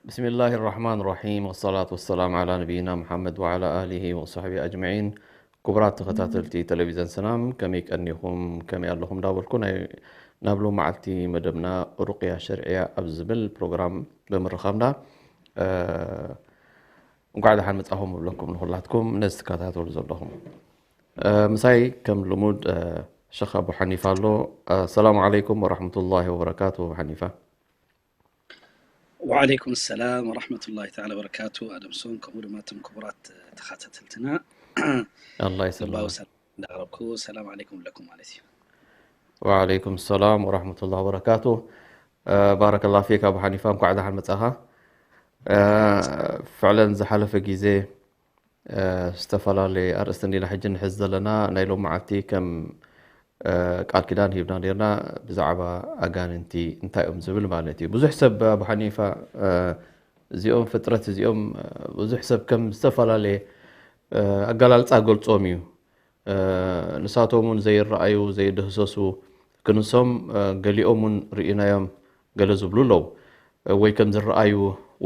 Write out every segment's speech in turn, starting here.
ብስሚላሂ ራሕማን ራሒም፣ ወሰላቱ ወሰላም ዓላ ነቢይና ሙሓመድ ወዓላ ኣሊሂ ወሰሕቢሂ ኣጅመዒን። ክቡራት ተኸታተልቲ ቴሌቪዘን ሰላም፣ ከመይ ቀኒኹም? ከመይ ኣለኹም? እንዳበልኩ ናይ ናብ ሎማዓልቲ መደብና ሩቅያ ሸርዕያ ኣብ ዝብል ፕሮግራም ብምርኻብና፣ እ፣ እንኳዕ ደሓን መጻኹም እብለኩም ንኹላትኩም ነዚ ትከታተሉ ዘለኹም። እ፣ ምሳይ ከም ልሙድ፣ እ፣ ሸኽ ኣቡ ሓኒፋ ኣሎ። ኣሰላሙ ዓለይኩም ወራሕመቱላሂ ወበረካቱ። ኣቡ ሓኒፋ። ወዓለይኩም ሰላም ወራሕመቱላሂ ተዓላ ወበረካቱ። ኣደምሶን ከምኡ ድማ እቶም ክቡራት ተኸታተልትና ኣላህ ልባዊ ይሰላም። ሰላም እንዳቕረብኩ ሰላም ዓለይኩም ለኩም ማለት እዩ። ወዓለይኩም ሰላም ወራሕመቱላሂ ወበረካቱ። እ፣ ባረከላሁ ፊክ ኣቡ ሓኒፋ፣ እንኳዕ ደሓን መጻኻ። እ፣ ፍዕለን ዝሓለፈ ግዜ፣ እ፣ ዝተፈላለየ ኣርእስቲ እንዲና ሕጂ ንሕዝ ዘለና። ናይ ሎማዓልቲ ከም፣ እ፣ ቃል ኪዳን ሂብና ነርና ብዛዕባ ኣጋንንቲ እንታይ እዮም ዝብል ማለት እዩ። ብዙሕ ሰብ ኣቡ ሓኒፋ፣ እ፣ እዚኦም ፍጥረት እዚኦም፣ እ፣ ብዙሕ ሰብ ከም ዝተፈላለየ፣ እ፣ ኣገላልጻ ገልጾም እዩ። እ፣ ንሳቶም እውን ዘይረኣዩ፣ ዘይድህሰሱ ክንሶም፣ እ፣ ገሊኦም እውን ርኢናዮም ገለ ዝብሉ ኣለዉ። እ፣ ወይ ከም ዝረኣዩ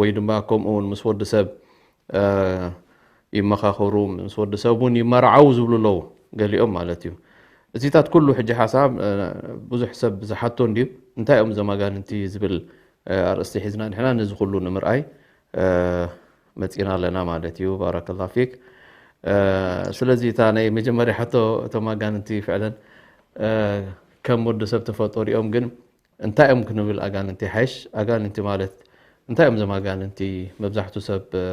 ወይ ድማ ከምኡ እውን ምስ ወዲ ሰብ፣ እ፣ ይመኻኸሩ፣ ምስ ወዲ ሰብ እውን ይመርዓው ዝብሉ ኣለዉ፣ ገሊኦም ማለት እዩ። እዚታት ኩሉ ሕጂ ሓሳብ፣ እ፣ ብዙሕ ሰብ ዝሓቶ እንድዩ፣ እንታይ እዮም እዞም ኣጋንንቲ ዝብል፣ እ፣ ኣርእስቲ ሒዝና ንሕና ነዚ ኩሉ ንምርኣይ፣ እ፣ መጺና ኣለና ማለት እዩ። ባረከላሁ ፊክ። እ፣ ስለዚ እታ ናይ መጀመርያ ሕቶ፣ እቶም ኣጋንንቲ ፍዕለን፣ እ፣ ከም ወዲ ሰብ ተፈጠሩ እዮም፣ ግን እንታይ እዮም ክንብል ኣጋንንቲ ይሓይሽ። ኣጋንንቲ ማለት እንታይ እዮም እዞም ኣጋንንቲ? መብዛሕቱ ሰብ፣ እ፣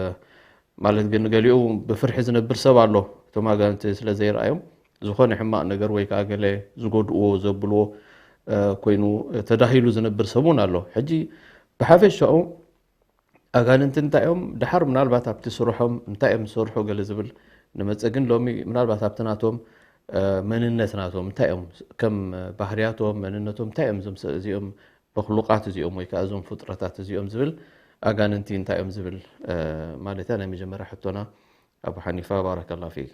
ማለት ግን ገሊኡ ብፍርሒ ዝነብር ሰብ ኣሎ። እቶም ኣጋንንቲ ስለ ዘይረኣዮም ዝኾነ ሕማቕ ነገር ወይ ከዓ ገለ ዝጎድእዎ ዘብልዎ፣ እ፣ ኮይኑ ተዳሂሉ ዝነብር ሰብ እውን ኣሎ። ሕጂ ብሓፈሻኡ ኣጋንንቲ እንታይ እዮም? ደሓር ምናልባት ኣብቲ ስርሖም እንታይ እዮም ዝሰርሑ ገለ ዝብል ንመጽእ፣ ግን ሎሚ ምናልባት ኣብቲ ናቶም፣ እ፣ መንነት ናቶም እንታይ እዮም? ከም ባህርያቶም፣ መንነቶም እንታይ እዮም? እዞም ሰ-፣ እዚኦም መክሉቃት እዚኦም ወይ ከዓ እዞም ፍጥረታት እዚኦም ዝብል ኣጋንንቲ እንታይ እዮም ዝብል፣ እ፣ ማለት እያ ናይ መጀመርያ ሕቶና። ኣቡ ሓኒፋ፣ ባረከላሁ ፊክ።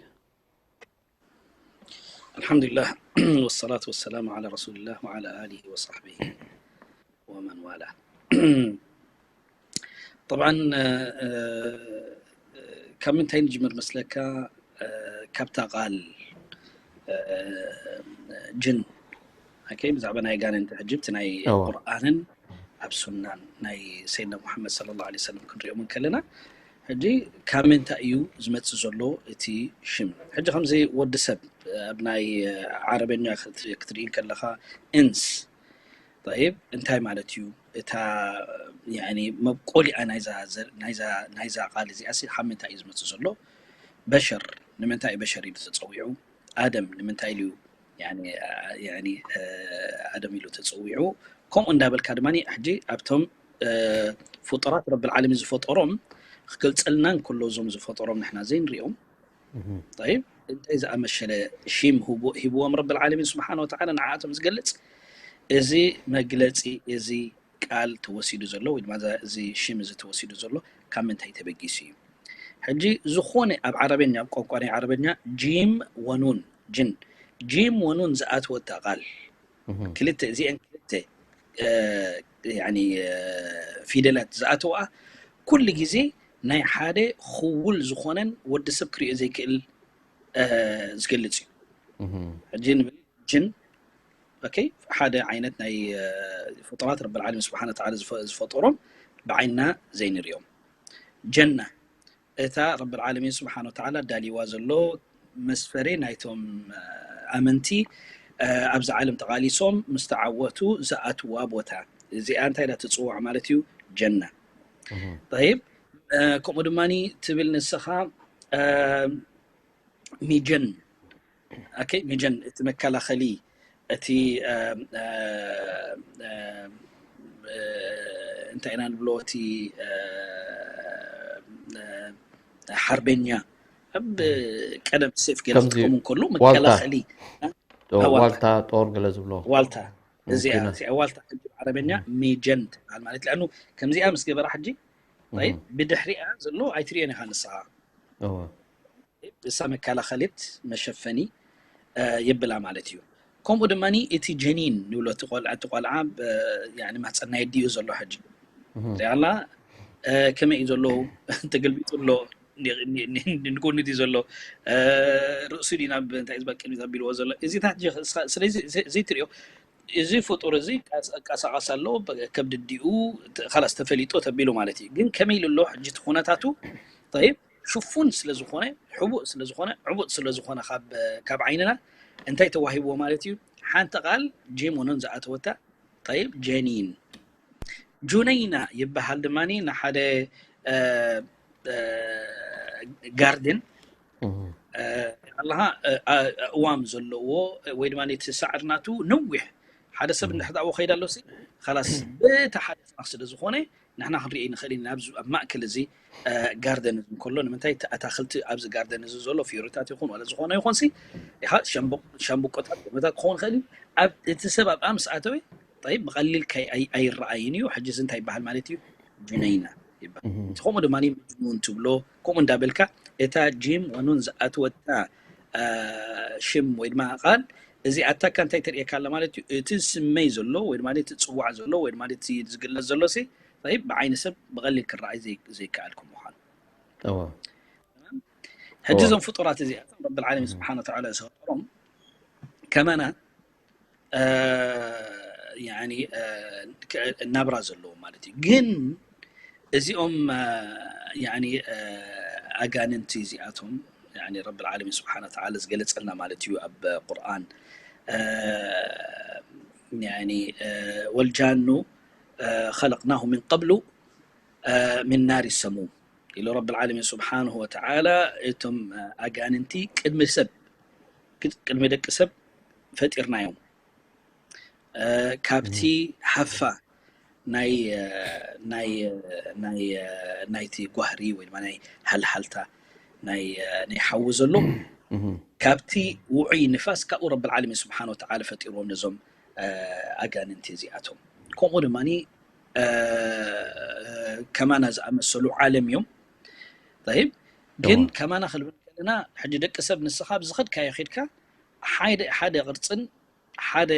ኣልሓምዱሊላህ ወሰላቱ ወሰላሙ ዓላ ረሱሊላህ ወዓላ ኣሊሂ ወሰሕቢሂ ወመን ዋላ። ጠብዓን፣ እ፣ እ፣ ካብ ምንታይ ንጅምር መስለካ? እ፣ ካብታ ቃል፣ እ፣ ጅን፣ ኦኬ፣ ብዛዕባ ናይ ኣጋንንቲ ሕጂ ኣብቲ ናይ እወ። ቁርኣንን ኣብ ሱናን ናይ ሰይድና ሙሓመድ ሰለላሁ ዐለይሂ ወሰለም ክንሪኦም እንከለና፣ ሕጂ ካብ ምንታይ እዩ ዝመጽእ ዘሎ እቲ ሽም? ሕጂ ከምዚ ወዲ ሰብ ኣብ ናይ ዓረበኛ ክት-፣ ክትርኢ እንከለኻ እንስ፣ ጠይብ፣ እንታይ ማለት እዩ? እታ፣ ያኒ፣ መብቆሊኣ ናይዛ ዘር-፣ ናይዛ፣ ናይዛ ቃል እዚኣ ሲ ካብ ምንታይ እዩ ዝመጽእ ዘሎ? በሸር ንምንታይ እዩ በሸር ኢሉ ተጸዊዑ? ኣደም ንምንታይ ኢሉ፣ ያኒ፣ ያኒ፣ ኣደም ኢሉ ተጸዊዑ? ከምኡ እንዳበልካ ድማ ሕጂ ኣብቶም፣ እ፣ ፍጡራት ረብል ዓለሚን ዝፈጠሮም ክገልጸልና እንከሎ፣ እዞም ዝፈጠሮም ንሕና ዘይንሪኦም፣ ጠይብ፣ እንታይ ዝኣመሰለ ሽም ሂቡ-፣ ሂብዎም ረብል ዓለሚን ስብሓነ ወተዓላ ንዓኣቶም ዝገልጽ? እዚ መግለጺ፣ እዚ ቃል ተወሲዱ ዘሎ ወይ ድማ እዛ፣ እዚ ሽም እዚ ተወሲዱ ዘሎ ካብ ምንታይ ተበጊሱ እዩ? ሕጂ ዝኾነ ኣብ ዓረበኛ፣ ኣብ ቋንቋ ናይ ዓረበኛ ጂም ወኑን፣ ጅን፣ ጂም ወኑን ዝኣተወታ ቃል፣ እህ። ክልተ፣ እዚአን ክልተ፣ እ፣ ያኒ፣ እ፣ ፊደላት ዝኣተዋ ኩሉ ግዜ ናይ ሓደ ክውል ዝኾነን ወዲ ሰብ ክሪኦ ዘይክእል፣ እ፣ ዝገልጽ እዩ። እህ። ሕጂ ንብል ጅን፣ ኦኬ፣ ሓደ ዓይነት ናይ፣ እ፣ ፍጡራት ረብል ዓለሚን ስብሓነ ወተዓላ ዝፈ-፣ ዝፈጠሮም ብዓይንና ዘይንሪኦም። ጀና፣ እታ ረብል ዓለሚን ስብሓነ ወተዓላ ዳልይዋ ዘሎ መስፈሪ ናይቶም፣ እ፣ ኣመንቲ፣ እ፣ ኣብዚ ዓለም ተቓሊሶም ምስ ተዓወቱ ዝኣትዋ ቦታ። እዚኣ እንታይ ኢላ ትጽዋዕ ማለት እዩ? ጀና። እህ። ጠይብ፣ እ፣ ከምኡ ድማኒ ትብል ንስኻ፣ ሚጀን ሚጀን እቲ መከላኸሊ፣ እቲ እንታይ ኢና ንብሎ፣ እቲ ሓርበኛ ኣብ ቀደም ሴፍ ገለ ዝጥቀሙ እንከሎ መከላኸሊ ዋልታ ጦር ገለ ዝብሎ ዋልታ እዚኣ እዚኣ ዋልታ ሕጂ ዓረበኛ ሚጀን ትበሃል ማለት ለኣኑ ከምዚኣ ምስ ገበራ ሕጂ ብድሕሪኣ ዘሎ ኣይትሪኦን ኢኻ ንስኻ እሳ መከላኸሊት መሸፈኒ የብላ ማለት እዩ። ከምኡ ድማ እቲ ጀኒን ንብሎ እቲ ቆልዓ እቲ ቆልዓ ማህፀና የድዩ ዘሎ ሕጂ ሪኣላ ከመይ እዩ ዘሎ ተገልቢጡ ኣሎ ንጎኒ ድዩ ዘሎ ርእሱ ድዩ ናብ እንታይ ዝበል ቅድሚት ኣቢልዎ ዘሎ እዚታት ስለዚ ዘይትሪኦ እዚ ፍጡር እዚ ቀሳቀስ ኣሎ ከብዲ ዲኡ ካላስ ተፈሊጦ ተቢሉ ማለት እዩ። ግን ከመይ ኢሉ ኣሎ ሕጂ እቲ ኩነታቱ ጠይብ ሽፉን ስለዝኾነ ሕቡእ ስለዝኾነ ዕቡጥ ስለዝኾነ ካብ ዓይንና እንታይ ተዋሂብዎ ማለት እዩ። ሓንቲ ቃል ጂም ወኖን ዝኣተወታ ጠይብ ጀኒን ጁነይና ይበሃል ድማ ንሓደ ጋርድን ኣለሃ እዋም ዘለዎ ወይ ድማ እቲ ሳዕሪ ናቱ ነዊሕ ሓደ ሰብ እንድሕዳዎ ከይዳ ኣሎ ሲ ላስ በቲ ሓደ ስራሕ ስለ ዝኾነ ንሕና ክንሪኦ ንኽእል ኢና ኣብዚ ኣብ ማእከል እዚ ጋርደን እዚ እንከሎ ንምንታይ እቲ ኣታክልቲ ኣብዚ ጋርደን እዚ ዘሎ ፊዮሪታት ይኹን ዋላ ዝኾነ ይኹን ሲ ኢኻ ሻምብቆታት ጎመታት ክኸውን ይኽእል እዩ ኣብ እቲ ሰብ ኣብኣ ምስ ኣተወ ጠይብ ብቐሊል ኣይረኣይን እዩ ሕጂ እዚ እንታይ ይበሃል ማለት እዩ ጁነይና ይበሃል ከምኡ ድማ መጅኑን ትብሎ ከምኡ እንዳበልካ እታ ጂም ወኑን ዝኣትወታ ሽም ወይ ድማ ቃል እዚ ኣታካ እንታይ ተርእየካ ኣለ ማለት እዩ እቲ ስመይ ዘሎ ወይ ድማ እቲ ፅዋዕ ዘሎ ወይ ድማ እቲ ዝግለፅ ዘሎ ሲ ጠይብ ብዓይኒ ሰብ ብቐሊል ክረኣይ ዘይከኣል ከም ምዃኑ ሕጂ እዞም ፍጡራት እዚኣቶም ረቢ ዓለሚን ስብሓን ወተዓላ ዝፈጠሮም ከማና ናብራ ዘለዎ ማለት እዩ ግን እዚኦም ኣጋንንቲ እዚኣቶም ረቢ ዓለሚን ስብሓን ወተዓላ ዝገለፀልና ማለት እዩ ኣብ ቁርኣን ወልጃኑ خلقناه من قبل من نار السموم ኢሉ ረቢ ዓለሚን ስብሓንሁ ወተዓላ እቶም ኣጋንንቲ ቅድሚ ሰብ ቅድሚ ደቂ ሰብ ፈጢርናዮም ካብቲ ሃፋ ናይ ናይ ናይ ናይቲ ጓህሪ ወይ ድማ ናይ ሃልሃልታ ናይ ናይ ሓዊ ዘሎ ካብቲ ውዑይ ንፋስ ካብኡ ረቢ ዓለሚን ስብሓን ወተዓላ ፈጢርዎም ነዞም ኣጋንንቲ እዚኣቶም ከምኡ ድማ ከማና ዝኣመሰሉ ዓለም እዮም ግን ከማና ክንብል ከለና ሕጂ ደቂ ሰብ ንስኻ ብዝኸድካዮ ኺድካ ሓደ ሓደ ቅርፅን ሓደ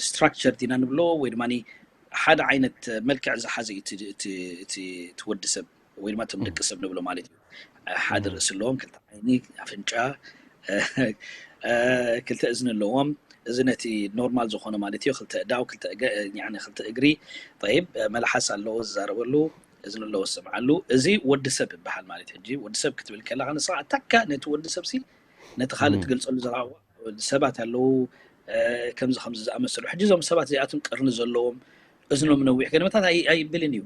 ስትራክቸር ዲና ንብሎ ወይ ድማ ሓደ ዓይነት መልክዕ ዝሓዘ እዩ እቲ ወዲ ሰብ ወይ ድማ እቶም ደቂ ሰብ ንብሎ ማለት እዩ ሓደ ርእሲ ኣለዎም ክልተ ዓይኒ ኣፍንጫ ክልተ እዝኒ ኣለዎም እዚ ነቲ ኖርማል ዝኾነ ማለት እዩ ክልተ እዳው ክልተ እግሪ ጠይብ መልሓስ ኣለዎ ዝዛረበሉ እዝኒ ኣለዎ ዝሰምዓሉ እዚ ወዲ ሰብ ይበሃል ማለት ሕጂ ወዲ ሰብ ክትብል ከለካ ንስኻ ኣታካ ነቲ ወዲ ሰብ ሲ ነቲ ካልእ ትገልፀሉ ዘለዋ ሰባት ኣለዉ ከምዚ ከምዚ ዝኣመሰሉ ሕጂ እዞም ሰባት እዚኣቶም ቅርኒ ዘለዎም እዝኖም ነዊሕ ገለመታት ኣይብልን እዩ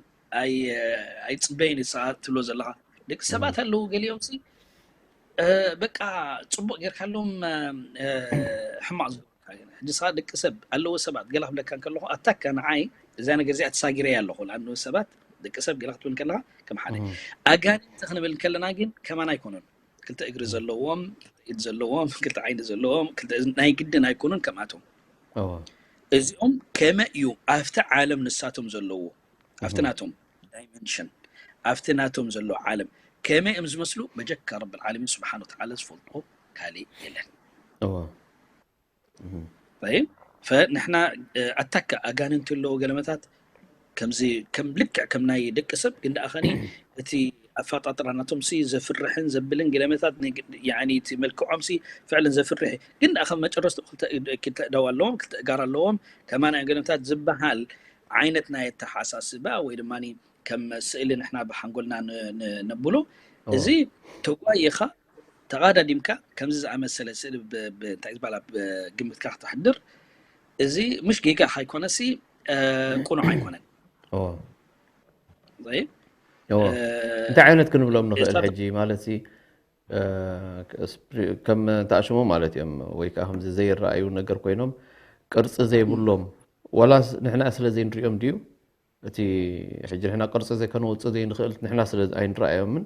ኣይፅበይን ንስኻ ትብሎ ዘለኻ ደቂ ሰባት ኣለዉ ገሊኦም ሲ በቃ ፅቡቅ ጌርካሎም ሕማቅ ዝገብሩካ ግን ሕጂ ስኻ ደቂ ሰብ ኣለዎ ሰባት ገላ ክብለካ እንከለኹ ኣታካ ንዓይ እዛ ነገር እዚኣ ተሳጊረያ ኣለኹ ንኣንው ሰባት ደቂ ሰብ ገላ ክትብል ከለኻ ከም ሓደ ኣጋንንቲ ክንብል ከለና ግን ከማን ኣይኮኑን ክልተ እግሪ ዘለዎም ኢድ ዘለዎም ክልተ ዓይኒ ዘለዎም ክልተ እዝኒ ናይ ግድን ኣይኮኑን ከምኣቶም እዚኦም ከመ እዩ ኣብቲ ዓለም ንሳቶም ዘለዎ ኣብቲ ናቶም ዳይመንሽን ኣብቲ ናቶም ዘሎ ዓለም ከመይ እዮም ዝመስሉ በጀካ ረብ ዓለሚን ስብሓን ወተዓላ ዝፈልጦ ካሊእ የለን ፈንሕና ኣታካ ኣጋንንቲ ኣለዎ ገለመታት ከምዚ ከም ልክዕ ከም ናይ ደቂ ሰብ ግን ደኣ ኸኒ እቲ ኣፈጣጥራ ናቶም ሲ ዘፍርሕን ዘብልን ገለመታት እቲ መልክዖም ሲ ፍዕልን ዘፍርሕ ግን ደኣ ከም መጨረስቱ ክልተ እዳው ኣለዎም ክልተ እጋር ኣለዎም ከማና ገለመታት ዝበሃል ዓይነት ናይ ኣተሓሳስባ ወይ ድማ ከም ስእሊ ንሕና ብሓንጎልና ነብሎ እዚ ተጓይኻ ተቓዳዲምካ ከምዚ ዝኣመሰለ ስእሊ እንታይ ዝበላ ግምትካ ክተሕድር እዚ ምሽ ጌጋ ካይኮነሲ ቁኑዕ ኣይኮነን እንታይ ዓይነት ክንብሎም ንኽእል ሕጂ ማለት ሲ ከም ተኣሽሞ ማለት እዮም ወይ ከዓ ከምዚ ዘይረኣዩ ነገር ኮይኖም ቅርፂ ዘይብሎም ዋላስ ንሕና ስለ ዘይንሪኦም ድዩ እቲ ሕጂ ንሕና ቅርፂ ዘይከነውፅእ ዘይንኽእል ንሕና ስለ ኣይንረኣዮምን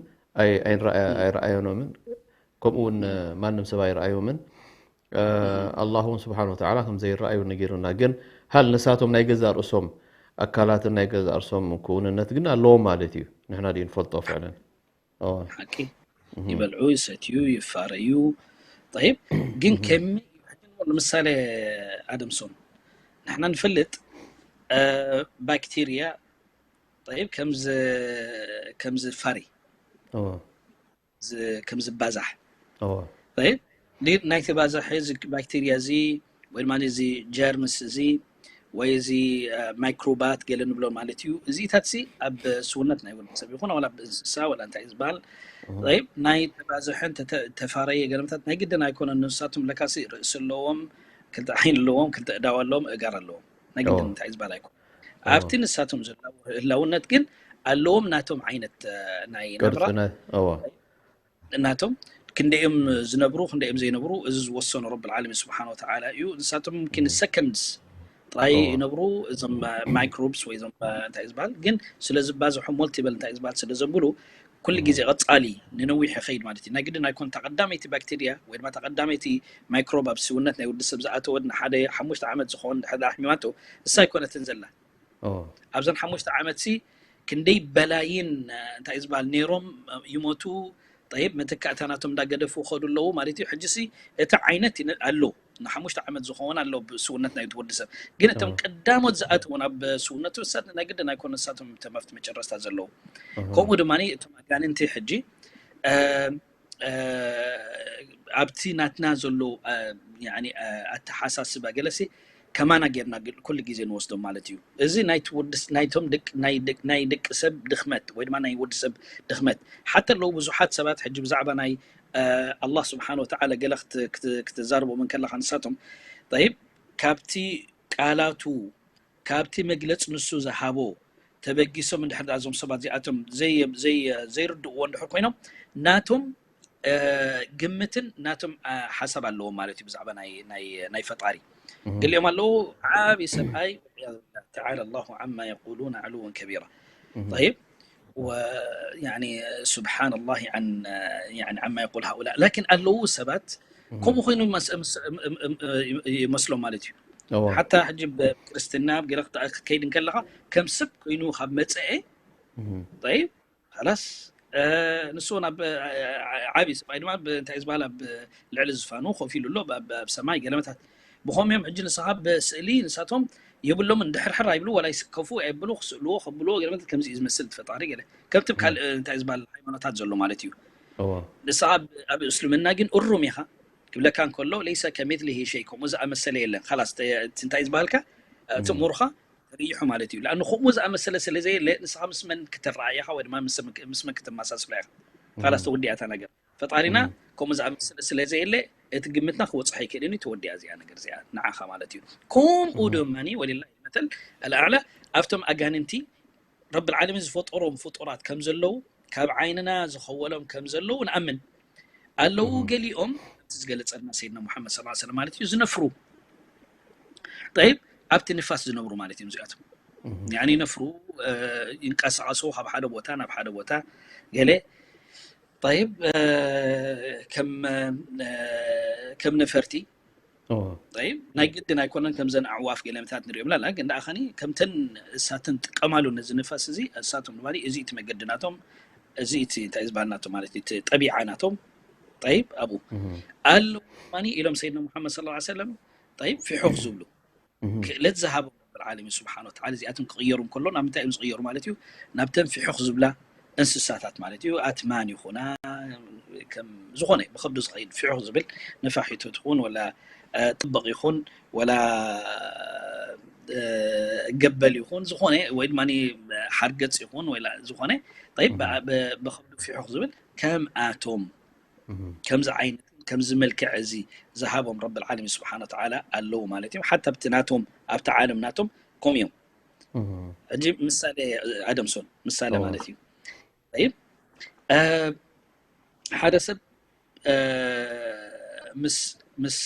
ኣይረኣዮኖምን ከምኡ እውን ማንም ሰብ ኣይረኣዮምን ኣላህ እውን ስብሓን ወተዓላ ከም ዘይረኣዩ ነጊሩና ግን ሃል ንሳቶም ናይ ገዛ ርእሶም ኣካላትን ናይ ገዛ ርእሶም ክውንነት ግን ኣለዎም ማለት እዩ ንሕና ድዩ ንፈልጦ ፍዕለን ሓቂ ይበልዑ ይሰትዩ ይፋረዩ ይብ ግን ከሚ ንምሳሌ ኣደምሶም ንሕና ንፈልጥ ባክቴርያ ይብ ከም ዝፋሪ ከም ዝባዛሕ ናይ ተባዛሒ ባክቴርያ እዚ ወይ ድማ እዚ ጀርምስ እዚ ወይ እዚ ማይክሮባት ገለ ንብሎ ማለት እዩ እዚታት ሲ ኣብ ስውነት ናይ ወድሰብ ይኹን ወላ ብእንስሳ ወላ እንታይ ዝበሃል ናይ ተባዝሐን ተፋረየ ገለምታት ናይ ግድን ኣይኮነ ንሳቶም ለካሲ ርእሲ ኣለዎም ክልተ ዓይን ኣለዎም ክልተ እዳዋ ኣለዎም እጋር ኣለዎም ናይ ግድን እንታይ ዝበሃል ኣይኮነ ኣብቲ ንሳቶም ዘለዉ ህላውነት ግን ኣለዎም ናቶም ዓይነት ናይ ናብራ ናቶም ክንደኦም ዝነብሩ ክንደኦም ዘይነብሩ እዚ ዝወሰኑ ረብ ዓለሚን ስብሓን ወተዓላ እዩ ንሳቶም ምኪን ሰከንድስ ጥራይ ይነብሩ እዞም ማይክሮብስ ወይ ዞም እንታይ ዝበሃል ግን ስለ ዝባዝሑ ሞልቲበል እንታይ ዝበሃል ስለ ዘብሉ ኩሉ ግዜ ቀፃሊ ንነዊሕ ይኸይድ ማለት እዩ ናይ ግድን ኣይኮን ተቀዳመይቲ ባክቴርያ ወይ ድማ ተቀዳመይቲ ማይክሮብ ኣብ ስውነት ናይ ወዲ ሰብ ዝኣተወ ንሓደ ሓሙሽተ ዓመት ዝኸውን ድሕር ኣሕሚማቶ እሳ ኣይኮነትን ዘላ ኣብዘን ሓሙሽተ ዓመት ሲ ክንደይ በላይን እንታይ ዝበሃል ነይሮም ይሞቱ ጠይብ መተካእታ ናቶም እንዳገደፉ ከዱ ኣለዉ ማለት እዩ ሕጂ ሲ እቲ ዓይነት ኣሎ ንሓሙሽተ ዓመት ዝኸውን ኣሎ ብስውነት ናይ ወዲ ሰብ ግን እቶም ቀዳሞት ዝኣትውን ኣብ ስውነቱ እሳት ናይ ግድን ኣይኮነ እሳቶም ተመፍቲ መጨረስታ ዘለዉ ከምኡ ድማ እቶም ኣጋንንቲ ሕጂ ኣብቲ ናትና ዘሎ ኣተሓሳስባ ገለሲ ከማና ጌርና ኩሉ ግዜ ንወስዶም ማለት እዩ እዚ ናይቶም ናይ ደቂ ሰብ ድኽመት ወይ ድማ ናይ ወዲ ሰብ ድኽመት ሓተ ኣለዉ ብዙሓት ሰባት ሕጂ ብዛዕባ ናይ ኣላህ ስብሓን ወተዓላ ገለ ክትዛርቦም እንከለኻ ንሳቶም ይብ ካብቲ ቃላቱ ካብቲ መግለፂ ንሱ ዝሃቦ ተበጊሶም እንድሕር ዳኣ እዞም ሰባት እዚኣቶም ዘይርድእዎ እንድሕር ኮይኖም ናቶም ግምትን ናቶም ሓሳብ ኣለዎም ማለት እዩ ብዛዕባ ናይ ፈጣሪ ገሊኦም ኣለዉ ዓብዪ ሰብኣይ ተዓላ ላሁ ዓማ የቁሉን ዓሉወን ከቢራ ይብ ስብሓን ላሂ ዓማ የቁል ሃኡላ ላኪን ኣለዉ ሰባት ከምኡ ኮይኑ ይመስሎም ማለት እዩ ሓታ ሕጂ ብክርስትና ገለ ክትከይድ እንከለካ ከም ሰብ ኮይኑ ካብ መፀአ ይብ ላስ ንሱ እውን ኣብ ዓብዪ ሰብኣይ ድማ እንታይ ዝበሃል ኣብ ልዕሊ ዝፋኑ ኮፍ ኢሉ ኣሎ ኣብ ሰማይ ገለመታት ብኸምዮም ሕጂ ንስኻ ብስእሊ ንሳቶም የብሎም እንድሕርሕር ኣይብሉ ዋላ ይስከፉ ኣይብሉ ክስእልዎ ከብልዎ ገለመታት ከምዚ እዩ ዝመስል ፈጣሪ ገለ ከምቲ ካልእ እንታይ ዝበሃል ሃይማኖታት ዘሎ ማለት እዩ ንስኻ ኣብ እስልምና ግን እሩም ኢኻ ክብለካ እንከሎ ለይሰ ከሚትሊሂ ሸይ ከምኡ ዝኣመሰለ የለን ላስ እንታይ ዝበሃልካ እቲ ምሩኻ ተርይሑ ማለት እዩ ለኣኑ ከምኡ ዝኣመሰለ ስለ ዘየለ ንስኻ ምስ መን ክትረኣየኻ ወይ ድማ ምስ መን ክትመሳስሎ ኢኻ ካላስ ተወዲኣታ ነገር ፈጣሪና ከምኡ ዝኣመሰለ ስለ ዘየለ እቲ ግምትና ክወፅእ ኣይክእልን እዩ ተወዲኣ እዚኣ ነገር እዚኣ ንዓኻ ማለት እዩ ከምኡ ድማ ወሊላ መተል ኣልኣዕላ ኣብቶም ኣጋንንቲ ረብ ዓለሚን ዝፈጠሮም ፍጡራት ከም ዘለዉ ካብ ዓይንና ዝኸወሎም ከም ዘለዉ ንኣምን ኣለዉ ገሊኦም እቲ ዝገለፀልና ሰይድና ሙሓመድ ስ ሰለም ማለት እዩ ዝነፍሩ ጠይብ ኣብቲ ንፋስ ዝነብሩ ማለት እዮም እዚኣቶም ያኒ ነፍሩ ይንቀሳቀሱ ካብ ሓደ ቦታ ናብ ሓደ ቦታ ገለ ጠይብ ከም ነፈርቲ ጠይብ ናይ ግድን ኣይኮነን ከምዘን ኣዕዋፍ ገለምታት ንሪኦም ላላ ግን ደኣ ከኒ ከምተን እሳተን ጥቀማሉ ነዚ ንፋስ እዚ እሳቶም ድማ እዚ እቲ መገዲ ናቶም እዚ እቲ እንታይ ዝበሃል ናቶም ማለት እቲ ጠቢዓ ናቶም ጠይብ ኣብኡ ኣለዉ ድማ ኢሎም ሰይድና ሙሓመድ ስለ ሰለም ጠይብ ፊሑኽ ዝብሉ ክእለት ዝሃቦም ዓለም ስብሓን ወተዓላ እዚኣቶም ክቕየሩ እንከሎ ናብ ምንታይ እዮም ዝቕየሩ ማለት እዩ ናብተን ፊሑኽ ዝብላ እንስሳታት ማለት እዩ ኣትማን ይኹና ከም ዝኾነ ብከብዱ ዝኸይድ ፊሑኽ ዝብል ነፋሒቶ ትኹን ወላ ጥብቕ ይኹን ወላ ገበል ይኹን ዝኾነ ወይ ድማ ሓርገፅ ይኹን ወይ ዝኾነ ብከብዱ ፊሑኽ ዝብል ከም ኣቶም ከምዚ ዓይነት ከምዚ መልክዕ እዚ ዝሃቦም ረብ ዓለሚን ስብሓን ወተዓላ ኣለዉ ማለት እዩ ሓታ ኣብቲ ናቶም ኣብቲ ዓለም ናቶም ከምኡ እዮም ሕጂ ምሳሌ ኣደምሶን ምሳሌ ማለት እዩ طيب ሓደ ሰብ ምስ ምስ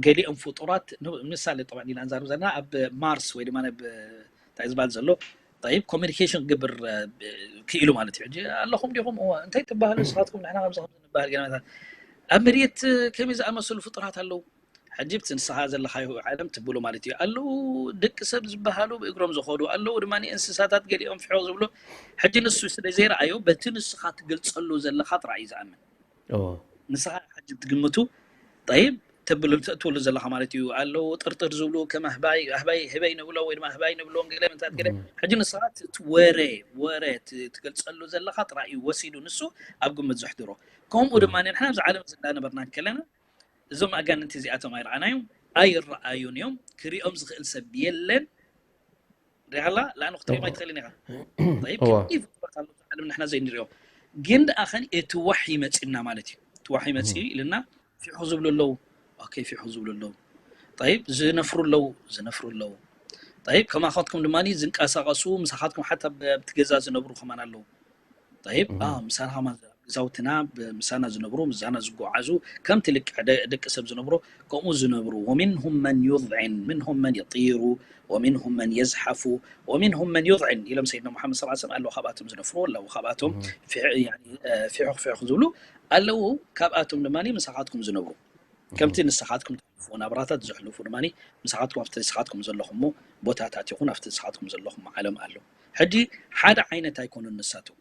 ገሊኦም ፍጡራት ምሳሌ ጠባን ኢና ንዛረብ ዘለና ኣብ ማርስ ወይ ድማ እንታይ ዝበሃል ዘሎ طيب ኮሚኒኬሽን ክገብር ክኢሉ ማለት እዩ። ሕጂ ኣለኹም ዲኹም እንታይ ትበሃሉ ንስኻትኩም ንሕና ከምዚ ከምዚ ንበሃል ገናታት ኣብ መሬት ከመይ ዝኣመሰሉ ፍጡራት ኣለዉ። ሕጂ ብቲ ንስኻ ዘለኻዮ ዓለም ትብሉ ማለት እዩ ኣለዉ ደቂ ሰብ ዝበሃሉ ብእግሮም ዝኸዱ ኣለዉ ድማ እንስሳታት ገሊኦም ፍሕቕ ዝብሉ ሕጂ ንሱ ስለ ዘይረኣዮ በቲ ንስኻ ትገልጸሉ ዘለኻ ጥራይ እዩ ዝኣምን ንስኻ ሕጂ ትግምቱ طيب ተብሉ ተእትወሉ ዘለኻ ማለት እዩ ኣለዉ ጥርጥር ዝብሉ ከም ኣህባይ ኣህባይ ህበይ ንብሎ ወይ ድማ ኣህባይ ንብሎም ገለ ምንታት ገለ ሕጂ ንስኻ ወረ ወረ ትገልጸሉ ዘለኻ ጥራይ እዩ ወሲዱ ንሱ ኣብ ግምት ዘሕድሮ ከምኡ ድማ ንሕና ኣብዚ ዓለም ዝዳነበርና ከለና እዞም ኣጋንንቲ እዚኣቶም ኣይረኣናዮም ኣይረኣዩን እዮም ክሪኦም ዝኽእል ሰብ የለን ሪሃላ ላኣኑ ክትሪኦም ኣይትኽእልን ኢኻ ፍጡራት ኣለዉ ዓለም ንሕና ዘይንሪኦ ግን ደኣ ኸን እቲ ዋሕይ መፂና ማለት እዩ እቲ ዋሕይ መፂኡ ኢልና ፊሑ ዝብሉ ኣለዉ ኦኬ ፊሑ ዝብሉ ኣለዉ طيب ዝነፍሩ ኣለዉ ዝነፍሩ ኣለዉ طيب ከማኻትኩም ድማ ዝንቀሳቐሱ ምሳኻትኩም ሓታ ኣብቲ ገዛ ዝነብሩ ከማን ኣለዉ طيب ምሳና ከማን ገዛውትና ምሳና ዝነብሩ ምሳና ዝጓዓዙ ከምቲ ልክዕ ደቂ ሰብ ዝነብሩ ከምኡ ዝነብሩ ومنهم من يذعن منهم من يطير ومنهم من يزحف ومنهم من يذعن ኢሎም ሰይድና ሙሓመድ صلى الله عليه وسلم ኣለዉ ካብኣቶም ዝነፍሩ ኣለዉ ካብኣቶም ፊሑኽ ፊሑኽ ዝብሉ ኣለዉ ካብኣቶም ድማ ምሳኻትኩም ዝነብሩ ከምቲ ንስኻትኩም ትሕልፍዎ ናብራታት ዘሕልፉ ድማ ምሳኻትኩም ኣብቲ ንስኻትኩም ዘለኹሞ ቦታታት ይኹን ኣብቲ ንስኻትኩም ዘለኹሞ ዓለም ኣሎ ሕጂ ሓደ ዓይነት ኣይኮኑን ንሳቶም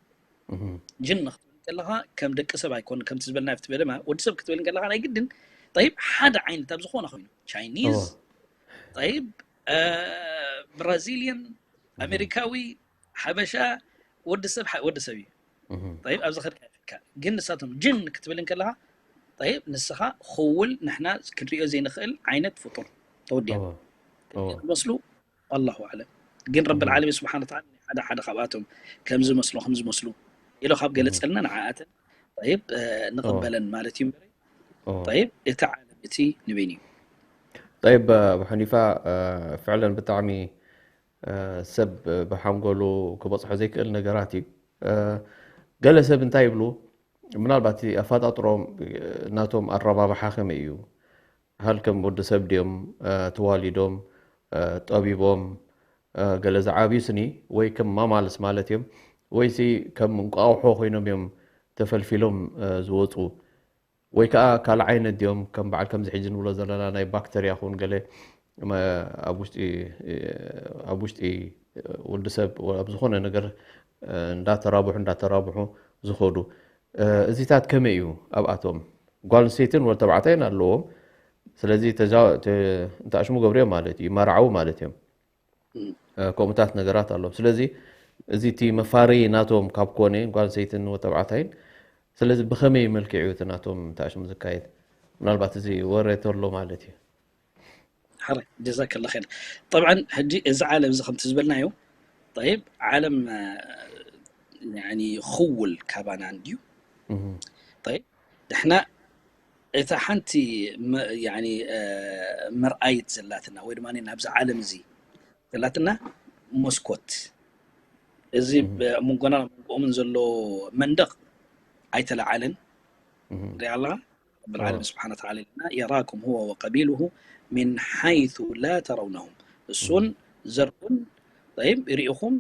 ጅን ክትብል ከለኻ ከም ደቂ ሰብ ኣይኮን ከምቲ ዝበልና ፍቲ በደማ ወዲ ሰብ ክትብል ከለኻ ናይ ግድን طيب ሓደ ዓይነት ኣብ ዝኾነ ኮይኑ ቻይኒዝ طيب ብራዚልያን ኣሜሪካዊ ሓበሻ ወዲ ሰብ ወዲ ሰብ እዩ طيب ኣብዚ ከድካ ግን ንሳቶም ጅን ክትብል ከለኻ طيب ንስኻ ክውል ንሕና ክንሪኦ ዘይንኽእል ዓይነት ፍጡር ተወዲያ መስሉ ኣላሁ ኣዕለም ግን ረብል ዓለሚን ስብሓን ተዓላ ሓደ ሓደ ካብኣቶም ከምዚ መስሎ ከምዚ መስሉ ኢሎ ካብ ገለፀልና ንዓኣተን طيب ንቕበለን ማለት እዩ طيب እቲ ዓለም እቲ ንበይን እዩ طيب ኣቡ ሓኒፋ ፍዕለን ብጣዕሚ ሰብ ብሓንጎሉ ክበፅሖ ዘይክእል ነገራት እዩ ገለ ሰብ እንታይ ይብሉ ምናልባት ኣፈጣጥሮም ናቶም ኣረባብሓ ከመይ እዩ ሃል ከም ወዲ ሰብ ድዮም ተዋሊዶም ጠቢቦም ገለ ዝዓብዩ ስኒ ወይ ከም ማማልስ ማለት እዮም ወይሲ ከም እንቋቑሖ ኮይኖም እዮም ተፈልፊሎም ዝወፁ ወይ ከዓ ካልእ ዓይነት ድዮም ከም በዓል ከምዚ ሕጂ ንብሎ ዘለና ናይ ባክተርያ ክውን ገለ ኣብ ውሽጢ ኣብ ውሽጢ ወዲ ሰብ ኣብ ዝኾነ ነገር እንዳተራብሑ እንዳተራብሑ ዝኸዱ እዚታት ከመይ እዩ ኣብኣቶም ጓል ኣንስተይትን ወዲ ተባዕታይን ኣለዎም ስለዚ እንተኣሽሙ ገብርዮም ማለት እዩ ይመርዓዉ ማለት እዮም ከምኡታት ነገራት ኣለዎም ስለዚ እዚ እቲ መፋረዪ ናቶም ካብ ኮነ ጓል ኣንስተይትን ወዲ ተባዕታይን ስለዚ ብኸመይ መልክዕ እዩ እቲ ናቶም እንተኣሽሙ ዝካየድ ምናልባት እዚ ወረ ተሎ ማለት እዩ حري جزاك الله خير طبعا ሕጂ እዚ ዓለም እዚ ከምቲ ዝበልናዮ طيب ዓለም يعني ክውል ካባና እንድዩ طيب ንሕና እታ ሓንቲ يعني መርኣይት ዘላትና ወይ ድማ ናብዚ ዓለም እዚ ዘላትና መስኮት እዚ ኣብ መንጎና መንጎኦምን ዘሎ መንደቕ ኣይተለዓለን ሪኣ ኣለኻ رب العالمين سبحانه وتعالى يراكم هو وقبيله من حيث لا ترونهم እሱን ዘርኡን طيب ይሪእኹም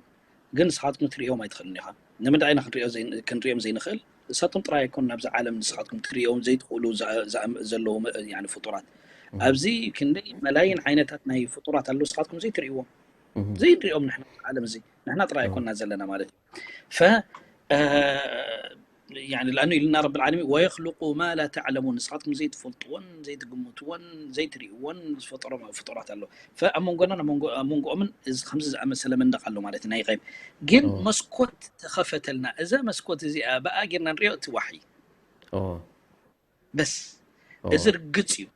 ግን ንስኻትኩም ክትርእዮም ኣይትኽእልን ኢኻ ንምንታይ ኢና ክንሪኦም ዘይንኽእል እሳቶም ጥራይ ኣይኮን ናብዚ ዓለም ንስኻትኩም ክትርእዮም ዘይትኽእሉ ዘለዉ ፍጡራት ኣብዚ ክንደይ መላይን ዓይነታት ናይ ፍጡራት ኣለዉ ንስኻትኩም ዘይትርእይዎም ዘይንሪኦም ንሕና ዓለም እዚ ንሕና ጥራይ ኣይኮንና ዘለና ማለት እዩ ፈ يعني لأنه إلنا رب العالمين ويخلق ما لا تعلمون ንስኻትኩም ዘይትፈልጥዎን ዘይትግምትዎን ዘይትርእይዎን ዝፈጠሮም ፍጡራት ኣሎ ፈኣብ መንጎና መንጎኦምን እዚ ከምዚ ዝኣመሰለ መንደቕ ኣሎ ማለት ናይ غيب ግን መስኮት ተኸፈተልና እዛ መስኮት እዚኣ ብኣ ጌርና ንሪኦ እቲ ዋሕይ በስ እዚ ርግፅ እዩ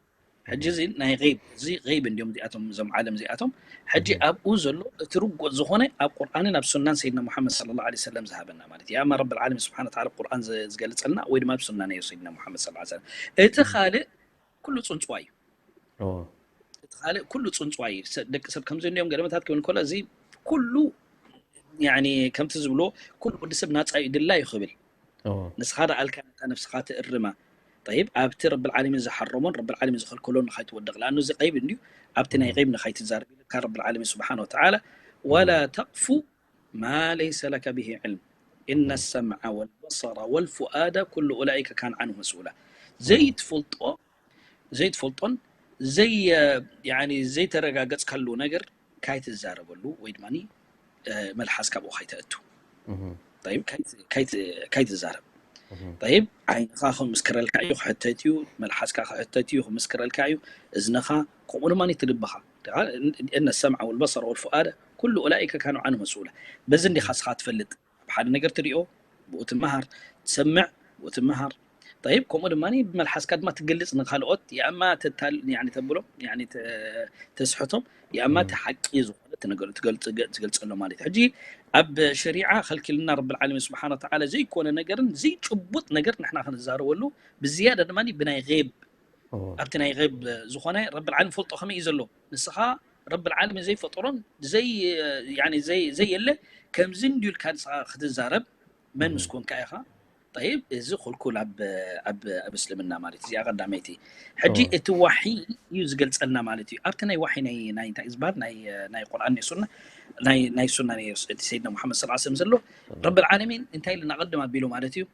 ሕጂ እዚ ናይ غيب እዚ غيب እንዲዮም እዚኣቶም እዞም ዓለም እዚኣቶም ሕጂ ኣብኡ ዘሎ እቲ ርጉፅ ዝኾነ ኣብ ቁርኣንን ኣብ ሱናን ሰይድና ሙሓመድ صلى الله عليه وسلم ዝሃበና ማለት እዩ ኣማ ረብ العالمين سبحانه وتعالى ቁርኣን ዝገልፀልና ወይ ድማ ኣብ ሱና ናይ ሰይድና ሙሓመድ صلى الله عليه وسلم እቲ ካልእ ኩሉ ፅንፅዋ እዩ እቲ ካልእ ኩሉ ፅንፅዋ እዩ ደቂ ሰብ ከምዚ እንዲዮም ገለመታት ክብል ከሎ እዚ ኩሉ ያኒ ከምቲ ዝብሎ ኩሉ ወዲ ሰብ ናጻ እዩ ድላ እዩ ክብል እዎ ንስኻ ደኣልካ ነታ ነፍስኻ ትእርማ። ጠይብ ኣብቲ ረብል ዓለሚን ዝሓረሞን ረብል ዓለሚን ዝኸልከሎን ንኻይትወድቕ ለኣኑ እዚ ቀይብ እንድዩ። ኣብቲ ናይ እህ ቀይብ ንኻይትዛረብ ኢልካ ረብል ዓለሚን ስብሓን ወተዓላ ወላ ተቕፉ ማ ለይሰ ለከ ብሂ ዕልም إن እህ السمع والبصر والفؤاد كل أولئك كان عنه مسؤولا። እህ ዘይትፈልጦ ዘይትፈልጦን ዘይ ያኒ ዘይተረጋገጽካሉ ነገር ካይትዛረበሉ ወይ ድማ መልሓስካ ብኡ ካይተእቱ። እህ ጠይብ ካይት- ካይት- ካይትዛረብ። እህ ጠይብ ዓይንኻ ክምስክረልካ እዩ ክሕተት እዩ፣ መልሓስካ ክሕተት እዩ ክምስክረልካ እዩ፣ እዝንኻ ከምኡ ድማ እቲ ልብኻ። إن السمع والبصر والفؤاد كل أولئك كان عنه مسؤولا። በዚ እንዲኻ እስኻ ትፈልጥ። ኣብ ሓደ ነገር ትሪኦ ብኡ ትመሃር፣ ትሰምዕ ብኡ ትመሃር። ጠይብ ከምኡ ድማ ብመልሓስካ ድማ ትገልጽ ንካልኦት የኣማ ተታል ያኒ ተብሎም ያኒ ተ- ተስሕቶም የኣማ እቲ ሓቂ ዝኾነ ትነገር- ትገልጽ- ትገልጸሎም ማለት እዩ። ሕጂ ኣብ ሸሪዓ ከልኪልና ረብል ዓለሚን ስብሓን ወተዓላ ዘይኮነ ነገርን ዘይጭቡጥ ነገር ንሕና ክንዛረበሉ ብዝያዳ ድማ ብናይ ጌብ እዎ ኣብቲ ናይ ጌብ ዝኾነ ረብል ዓለሚን ፈልጦ ከመይ እዩ ዘሎ ንስኻ ረብል ዓለሚን ዘይፈጠሮን ዘይ ያኒ ዘይ ዘየለ ከምዚ እንድዩ ኢልካ ንስኻ ክትዛረብ መን እህ ምስ ኮንካ ኢኻ። ጠይብ እዚ ክልኩል ኣብ ኣብ ኣብ እስልምና ማለት እዩ። እዚኣ ቀዳመይቲ። ሕጂ እዎ እቲ ዋሒ እዩ ዝገልጸልና ማለት እዩ። ኣብቲ ናይ ዋሒ ናይ ናይ እንታይ ዝበሃል ናይ ናይ ቁርኣን ናይ ሱና ናይ ናይ ሱና ናይ እቲ ሰይድና ሙሓመድ ሰለላሁ ዐለይሂ ወሰለም ዘሎ እህ ረብል ዓለሚን እንታይ ኢልና ቅድም ኣቢሉ ማለት እዩ።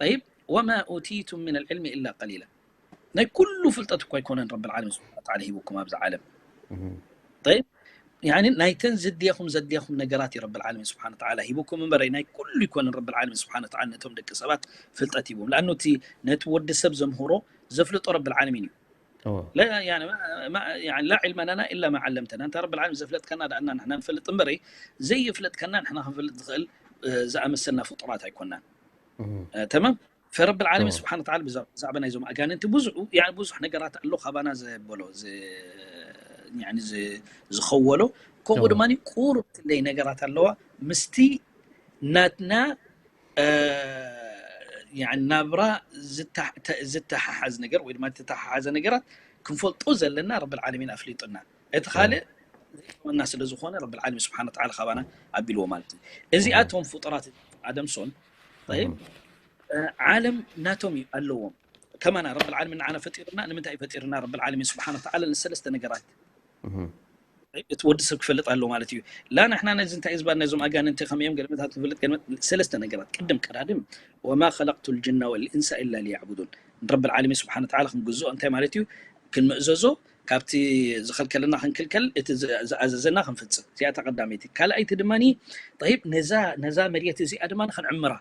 ጠይብ ወማ ኡቲቱም ሚነል ዒልሚ ኢላ ቀሊላ። ናይ ኩሉ ፍልጠት እኮ ኣይኮነን ረብል ዓለሚን ስብሓን ወተዓላ ሂቡኩም ኣብዚ ዓለም። እህ ጠይብ ያኒ ናይተን ዘድልየኹም ዘድልየኹም ነገራት እዩ ረብል ዓለሚን ስብሓን ወተዓላ ሂቡኩም እምበረይ ናይ ኩሉ ኣይኮነን ረብል ዓለሚን ስብሓን ወተዓላ ነቶም ደቂ ሰባት ፍልጠት ሂቦም። ለኣኑ እቲ ነቲ ወዲ ሰብ ዘምህሮ ዘፍልጦ ረብል ዓለሚን እዩ። እዎ لا يعني ما ما يعني لا علم لنا الا ما علمتنا انت رب العالمين ዘፍለጥካና ዳኣና ንሕና ንፈልጥ እምበረይ ዘይፍለጥካና ንሕና ክንፈልጥ ዝኽእል ዝኣመሰልና ፍጡራት ኣይኮናን። እህ ተማም ፈረብ ዓለሚን እዎ ስብሓን ወተዓላ ብዛዕባ ናይዞም ኣጋንንቲ ብዙሑ ያኒ ብዙሕ ነገራት ኣሎ ካባና ዘበሎ ዝ- ያኒ ዝ- ዝኸወሎ ከምኡ እዎ ድማ ቁሩብ ክንደይ ነገራት ኣለዋ ምስቲ ናትና እ፣ ያኒ ናብራ ዝታ- ተ- ዝተሓሓዝ ነገር ወይ ድማ ዝተሓሓዘ ነገራት ክንፈልጦ ዘለና ረብል ዓለሚን ኣፍሊጡና። እቲ እዎ ካልእ ዘይጠመና ስለ ዝኾነ ረብል ዓለሚን ስብሓን ወተዓላ ካባና ኣቢልዎ ማለት እዩ። እህ እዚኣቶም ፍጡራት ኣደምሶን ጠይብ እህ እ፣ ዓለም ናቶም እዩ ኣለዎም። ከማና ረብል ዓለሚን ንዓና ፈጢርና ንምንታይ እዩ ፈጢርና ረብል ዓለሚን ስብሓን ወተዓላ ንሰለስተ ነገራት እህ እቲ ወዲ ሰብ ክፈልጥ ኣለዎ ማለት እዩ። ላ ንሕና ነዚ እንታይ ዝበል ነዞም ኣጋንንቲ ከመዮም ገለመታት ንፈልጥ ገለመ- ሰለስተ ነገራት ቅድም ቀዳድም وما خلقت الجن والإنس إلا ليعبدون ንረብል ዓለሚን ስብሓን ወተዓላ ክንግዝኦ እንታይ ማለት እዩ ክንምእዘዞ ካብቲ ዝኸልከለና ክንክልከል እቲ ዝ- ዝኣዘዘና ክንፍጽም እዚኣታ ቀዳመይቲ ካልኣይቲ ድማ ጠይብ ነዛ ነዛ መሬት እዚኣ ድማ ክንዕምራ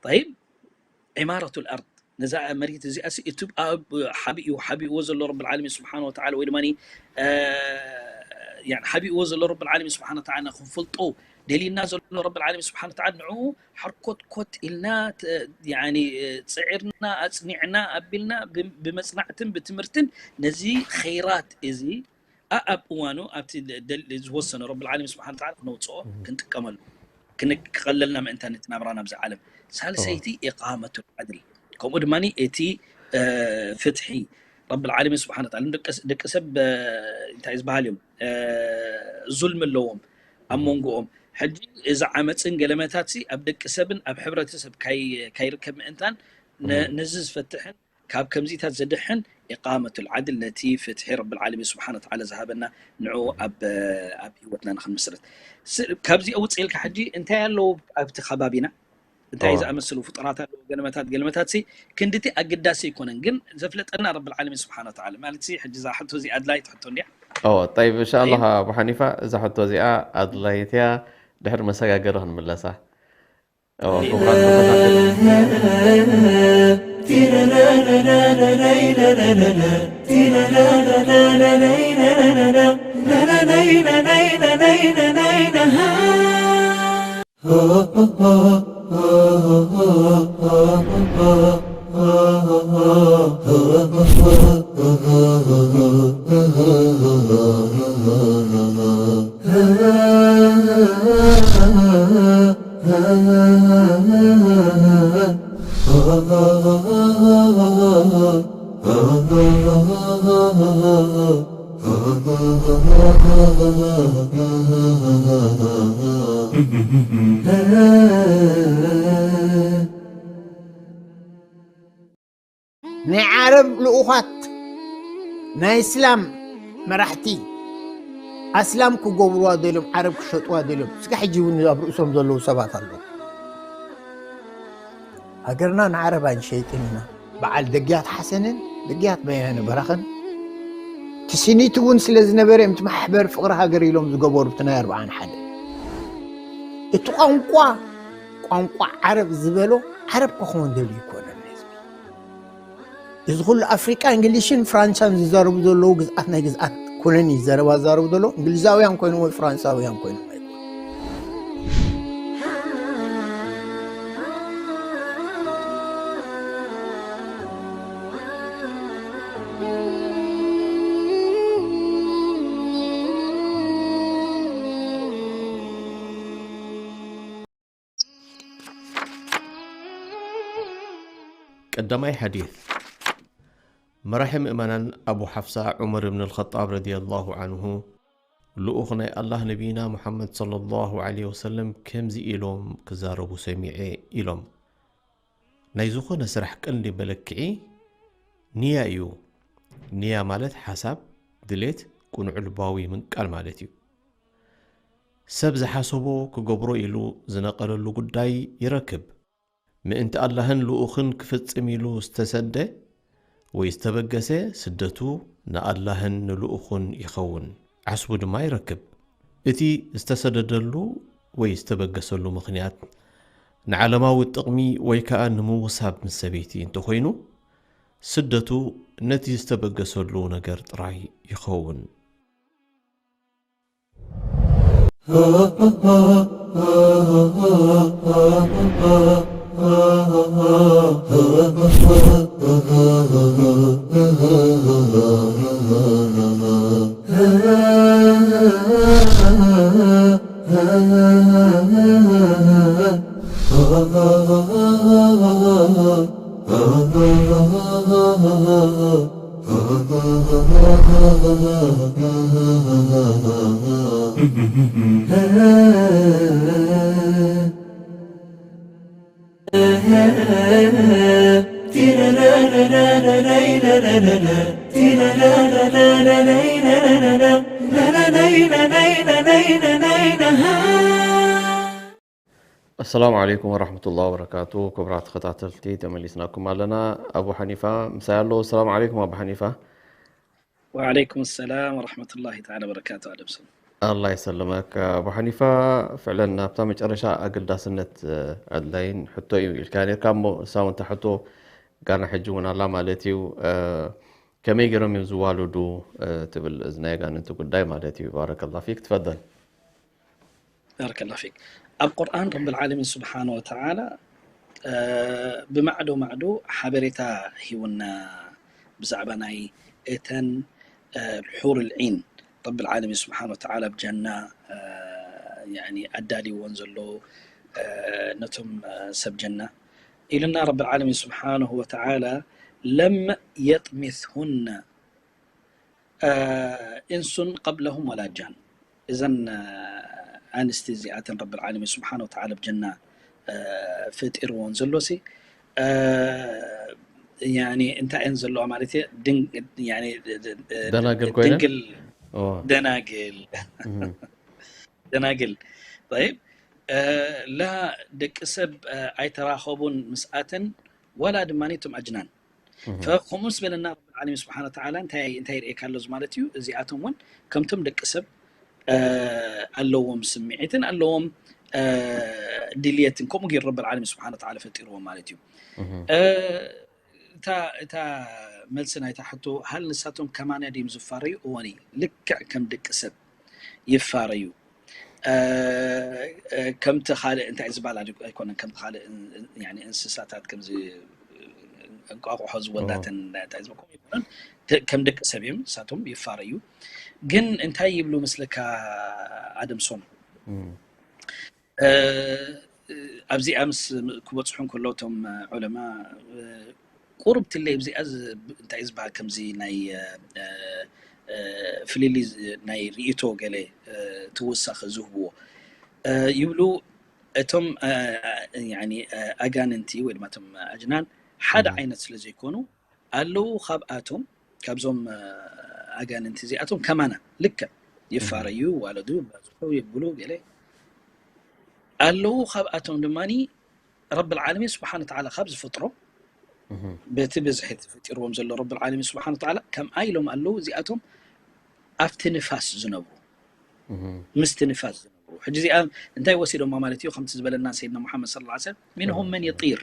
ጠይብ ዒማረቱ ልኣርድ ነዛ መሬት እዚኣ ሲ እቲ ኣብ ሓቢኡ ሓቢእዎ ዘሎ ረብል ዓለሚን ስብሓን ወተዓላ ወይ ድማ ሓቢእዎ ዘሎ ረብል ዓለሚን ስብሓን ወተዓላ ክንፈልጦ ደልዩና ዘሎ ረብል ዓለሚን ስብሓን ወተዓላ ንዕኡ ሓርኮትኮት ኢልና ተ- ያኒ ፅዒርና ኣፅኒዕና ኣቢልና ብ- ብመፅናዕትን ብትምህርትን ነዚ ኸይራት እዚ ኣኣብ እዋኑ ኣብቲ ደል- ዝወሰነ ረብል ዓለሚን ስብሓን ወተዓላ ክነውፅኦ ክንጥቀመሉ ክን- ክቐለልና ምእንታን እቲ ናብራ ናብዚ ዓለም። ሳልሰይቲ ኢቃመቱ ዓድል ከምኡ ድማ እቲ እ፣ ፍትሒ ረብል ዓለሚን ስብሓን ወተዓላ ደቂ ደቂ ሰብ እ፣ እንታይ ዝበሃል እዮም እ፣ ዙልሚ ኣለዎም ኣብ መንጎኦም። ሕጂ እዚ ዓመፅን ገለመታት ሲ ኣብ ደቂ ሰብን ኣብ ሕብረተሰብ ካይ- ካይርከብ ምእንታን ነ- ነዚ ዝፈትሕን ካብ ከምዚታት ዘድሕን ኢቃመቱል ዓድል ነቲ ፍትሒ ረብል ዓለሚን ስብሓን ወተዓላ ዝሃበና ንዑ ኣብ ኣብ ህይወትና ንክንምስርት ስ- ካብዚኦ ውፅእ ኢልካ ሕጂ እንታይ ኣለዉ ኣብቲ ከባቢና እንታይ እዎ ዝኣመስሉ ፍጡራት ኣለዉ ገለመታት ገለመታት ሲ ክንድቲ ኣገዳሲ ኣይኮነን ግን ዘፍለጠና ረብል ዓለሚን ስብሓን ወተዓላ ማለት ሲ ሕጂ እዛ ሕቶ እዚ ኣድላይት ሕቶ እንዲያ እዎ ጠይብ እንሻኣላህ ጠይብ ኣቡ ሓኒፋ እዛ ሕቶ እዚኣ ኣድላይት እያ ድሕሪ መሰጋገሪ ክንምለሳ እዎ ክቡራት ተኸታተልቲ ናይ ዓረብ ልኡኻት ናይ እስላም መራሕቲ ኣስላም ክገብርዋ ደልዮም፣ ዓረብ ክሸጥዋ ደልዮም። እስከ ሕጂ እውን ኣብ ርእሶም ዘለዉ ሰባት ኣለዉ። ሃገርና ንዓረብ ኣይንሸይጥን ኢና። በዓል ደግያት ሓሰንን ደግያት በያነ በራኸን ትስኒት እውን ስለ ዝነበረ እዮም እቲ ማሕበር ፍቕሪ ሃገር ኢሎም ዝገበሩ እቲ ናይ ኣርብዓን ሓደ። እቲ ቋንቋ፣ ቋንቋ ዓረብ ዝበሎ ዓረብ ክኸውን ደልዩ ይኮነን ህዝቢ። እዚ ኩሉ ኣፍሪቃ እንግሊሽን ፍራንሳን ዝዛረቡ ዘለዉ ግዝኣት ናይ ግዝኣት ኩነን እዩ ዘረባ ዝዛረቡ ዘለዉ እንግሊዛውያን ኮይኖም ወይ ፍራንሳውያን ኮይኖም ኣይኮኑን። ቀዳማይ ሓዲት፣ መራሒ ምእመናን ኣቡ ሓፍሳ ዑመር እብን ኣልኸጣብ ረዲየላሁ ዓንሁ፣ ልኡኽ ናይ ኣላህ ነቢይና ሙሓመድ ሰለላሁ ዓለይሂ ወሰለም ከምዚ ኢሎም ክዛረቡ ሰሚዐ ኢሎም። ናይ ዝኾነ ስራሕ ቀንዲ መለክዒ ንያ እዩ። ንያ ማለት ሓሳብ፣ ድሌት፣ ቅኑዕ ልባዊ ምንቃል ማለት እዩ። ሰብ ዝሓሰቦ ክገብሮ ኢሉ ዝነቐለሉ ጉዳይ ይረክብ። ምእንቲ ኣላህን ልኡኽን ክፍጽም ኢሉ ዝተሰደ ወይ ዝተበገሰ ስደቱ ንኣላህን ንልኡኹን ይኸውን፣ ዓስቡ ድማ ይረክብ። እቲ ዝተሰደደሉ ወይ ዝተበገሰሉ ምኽንያት ንዓለማዊ ጥቕሚ ወይ ከኣ ንምውሳብ ምስ ሰበይቲ እንተኾይኑ፣ ስደቱ ነቲ ዝተበገሰሉ ነገር ጥራይ ይኸውን። ኣሰላሙ ዓለይኩም ወራህመቱላሂ ወበረካቱ። ክቡራት ተኸታተልቲ፣ ተመሊስናኩም ኣለና። ኣቡ ሓኒፋ ምሳይ ኣሎ። ኣሰላሙ ዓለይኩም ኣቡ ሓኒፋ። ወዓለይኩም ሰላም ወራህመቱላሂ ተዓላ ወበረካቱ። ኣደምሶም። ኣላህ ይሰልመክ ኣቡ ሓኒፋ። ፍዕለን ናብታ መጨረሻ ኣገዳስነት ኣድላይን ሕቶ እዩ ኢልካ ነርካ እሞ፣ እሳ እውን እታ ሕቶ ጋና ሕጂ እውን ኣላ ማለት እዩ። ከመይ ገይሮም እዮም ዝዋለዱ ትብል፣ እዚ ናይ ኣጋንንቲ ጉዳይ ማለት እዩ። ባረከላ ፊክ። ትፈደል። ባረከላ ፊክ። ኣብ ቁርኣን ረብል ዓለሚን ስብሓነ ወተዓላ ብማዕዶ ማዕዶ ሓበሬታ ሂቡና ብዛዕባ ናይ እተን ሑር ልዒን ረብል ዓለሚን ስብሓነ ወተዓላ ኣብ ጀና ኣዳልይወን ዘሎ ነቶም ሰብ ጀና ኢሉና ረብል ዓለሚን ስብሓነሁ ወተዓላ ለም የጥሚስሁነ ኢንሱን ቀብለሁም ወላ ጃን። እዘን ኣንስቲ እዚኣተን ረብል ዓለሚን ስብሓነ ወተዓላ ኣብ ጀና ፈጢርወን ዘሎሲ ያኒ እንታይ እየን ዘለዋ ማለት እየ። ደናግል ኮይነን? ድንግል ደናግል ደናግል። ጠይብ ላ ደቂ ሰብ ኣይተራኸቡን ምስኣተን ወላ ድማ ቶም ኣጅናን። ከምኡ ምስ በለና ረብል ዓለሚን ስብሓነ ወተዓላ እንታይ እንታይ ይርእየካ ኣሎ ማለት እዩ። እዚኣቶም እውን ከምቶም ደቂ ሰብ ኣለዎም ስምዒትን ኣለዎም ድልየትን ከምኡ ገይሩ ረብል ዓለሚን ስብሓነ ወተዓላ ፈጢርዎም ማለት እዩ። እታ እታ መልሲ ናይታ ሕቶ ሃል ንሳቶም ከማና ድዮም ዝፋረዩ? እወኒ ልክዕ ከም ደቂ ሰብ ይፋረዩ። ከምቲ ካልእ እንታይ ዝበሃል ኣይኮነን፣ ከምቲ ካልእ እንስሳታት ከምዚ እንቋቑሖ ዝወልዳተን እንታይ ዝበሃል ኣይኮነን። ከም ደቂ ሰብ እዮም ንሳቶም ይፋረዩ። ግን እንታይ ይብሉ ምስልካ ኣደምሶም? ኣብዚኣ ምስ ክበፅሑ እንከለዉ እቶም ዑለማ ቁሩብ ትለይ ኣብዚኣ እንታይ ዝበሃል ከምዚ ናይ ፍልልይ ናይ ርእይቶ ገለ ተወሳኺ ዝህብዎ ይብሉ። እቶም ኣጋንንቲ ወይ ድማ እቶም ኣጅናን ሓደ ዓይነት ስለ ዘይኮኑ ኣለዉ። ካብኣቶም ካብዞም ኣጋንንቲ እዚኣቶም ከማና ልክዕ ይፋረዩ፣ ይዋለዱ፣ ይባዝሑ፣ ይብሉ ገለ ኣለዉ። ካብኣቶም ድማ ረብል ዓለሚን ስብሓን ተዓላ ካብ ዝፈጥሮም በቲ ብዝሒ ተፈጢርዎም ዘሎ ረብል ዓለሚን ስብሓን ተዓላ ከምኣ ኢሎም ኣለዉ። እዚኣቶም ኣብቲ ንፋስ ዝነብሩ ምስቲ ንፋስ ዝነብሩ ሕጂ እዚኣ እንታይ ወሲዶማ ማለት እዩ? ከምቲ ዝበለና ሰይድና ሙሓመድ ሰለላሁ ዐለይሂ ወሰለም ሚንሁም መን የጢር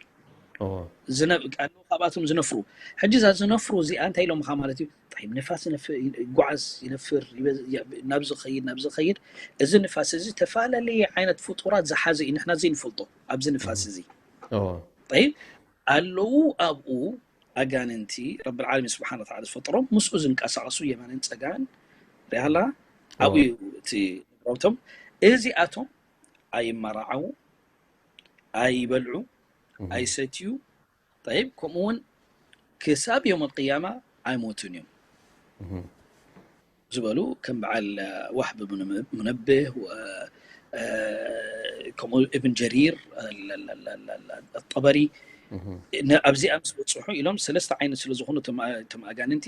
ዝነብ ኣለዉ ካብኣቶም ዝነፍሩ። ሕጂ እዛ ዝነፍሩ እዚኣ እንታይ ኢሎምኻ ማለት እዩ? ጠይብ ንፋስ ይጓዓዝ ይነፍር ናብ ዝኸይድ ናብ ዝኸይድ እዚ ንፋስ እዚ ተፈላለየ ዓይነት ፍጡራት ዝሓዘ እዩ። ንሕና ዘይንፈልጦ ኣብዚ ንፋስ እዚ ጠይብ ኣለዉ ኣብኡ ኣጋንንቲ ረብል ዓለሚን ስብሓን ወተዓላ ዝፈጠሮም ምስኡ ዝንቀሳቐሱ የማንን ፀጋምን ሪሃላ ኣብኡ እዩ እቲ ንብረቶም። እዚኣቶም ኣይመራዓዉ፣ ኣይበልዑ፣ ኣይሰትዩ፣ ጠይብ ከምኡ እውን ክሳብ የውም ኣልቅያማ ኣይሞቱን እዮም ዝበሉ ከም በዓል ዋህብ ሙነብህ ከምኡ እብን ጀሪር ጠበሪ ኣብዚኣ ምስ በፅሑ ኢሎም ሰለስተ ዓይነት ስለ ዝኾኑ እቶም ኣጋንንቲ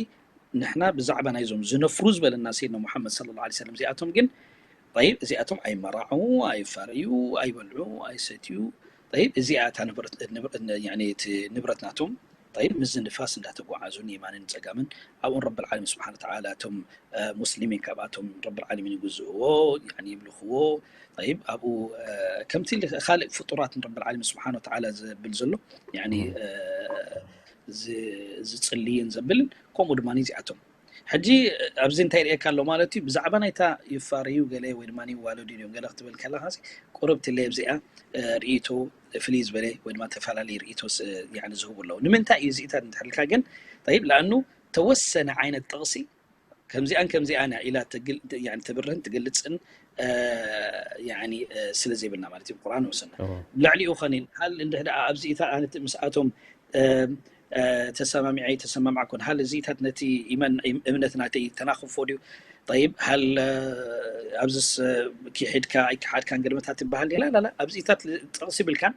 ንሕና ብዛዕባ ናይዞም ዝነፍሩ ዝበለና ሰይድና ሙሓመድ ሰለላሁ ዐለይሂ ወሰለም እዚኣቶም ግን ጠይብ እዚኣቶም ኣይመራዑ ኣይፋረዩ ኣይበልዑ ኣይሰትዩ ጠይብ እዚኣ እታ ንብረት ናቶም ጠይብ ምስዚ ንፋስ እንዳተጓዓዙ ንየማንን ፀጋምን ኣብኡን ረብል ዓለሚን ስብሓን ተዓላ እቶም ሙስሊሚን ካብኣቶም ረብል ዓለሚን ይግዝእዎ ይብልኽዎ ጠይብ ኣብኡ ከምቲ ካልእ ፍጡራት ረብል ዓለሚን ስብሓን ተዓላ ዘብል ዘሎ ዝፅልይን ዘብልን ከምኡ ድማ እዚኣቶም ሕጂ ኣብዚ እንታይ ርእየካ ኣሎ ማለት እዩ ብዛዕባ ናይታ ይፋረዩ ገለ ወይ ድማ ይዋለዱ እዮም ገለ ክትብል ከለካ ቁርብ ትለየ ኣብዚኣ ርእይቶ ፍልይ ዝበለ ወይ ድማ ተፈላለየ ርእይቶ ዝህቡ ኣለዉ ንምንታይ እዩ እዚኢታት እንድሕልካ ግን ይብ ለኣኑ ተወሰነ ዓይነት ጥቕሲ ከምዚኣን ከምዚኣን ኢላ ተብርህን ትገልፅን ስለ ዘይብልና ማለት እዩ ቁርኣን ወሰና ልዕሊኡ ኸኒን ሃል እንድሕደ ኣብዚኢታ ኣነት ምስኣቶም ተሰማሚዐ ተሰማማዕኩን ሃል እዚታት ነቲ ኢመን እምነት ናተይ ተናኽፎ ድዩ ጠይብ ሃል ኣብዚስ ኪሒድካ ኣይከሓድካን ገለመታት ትበሃል ላ ላላ ኣብዚታት ጥቕሲ ብልካን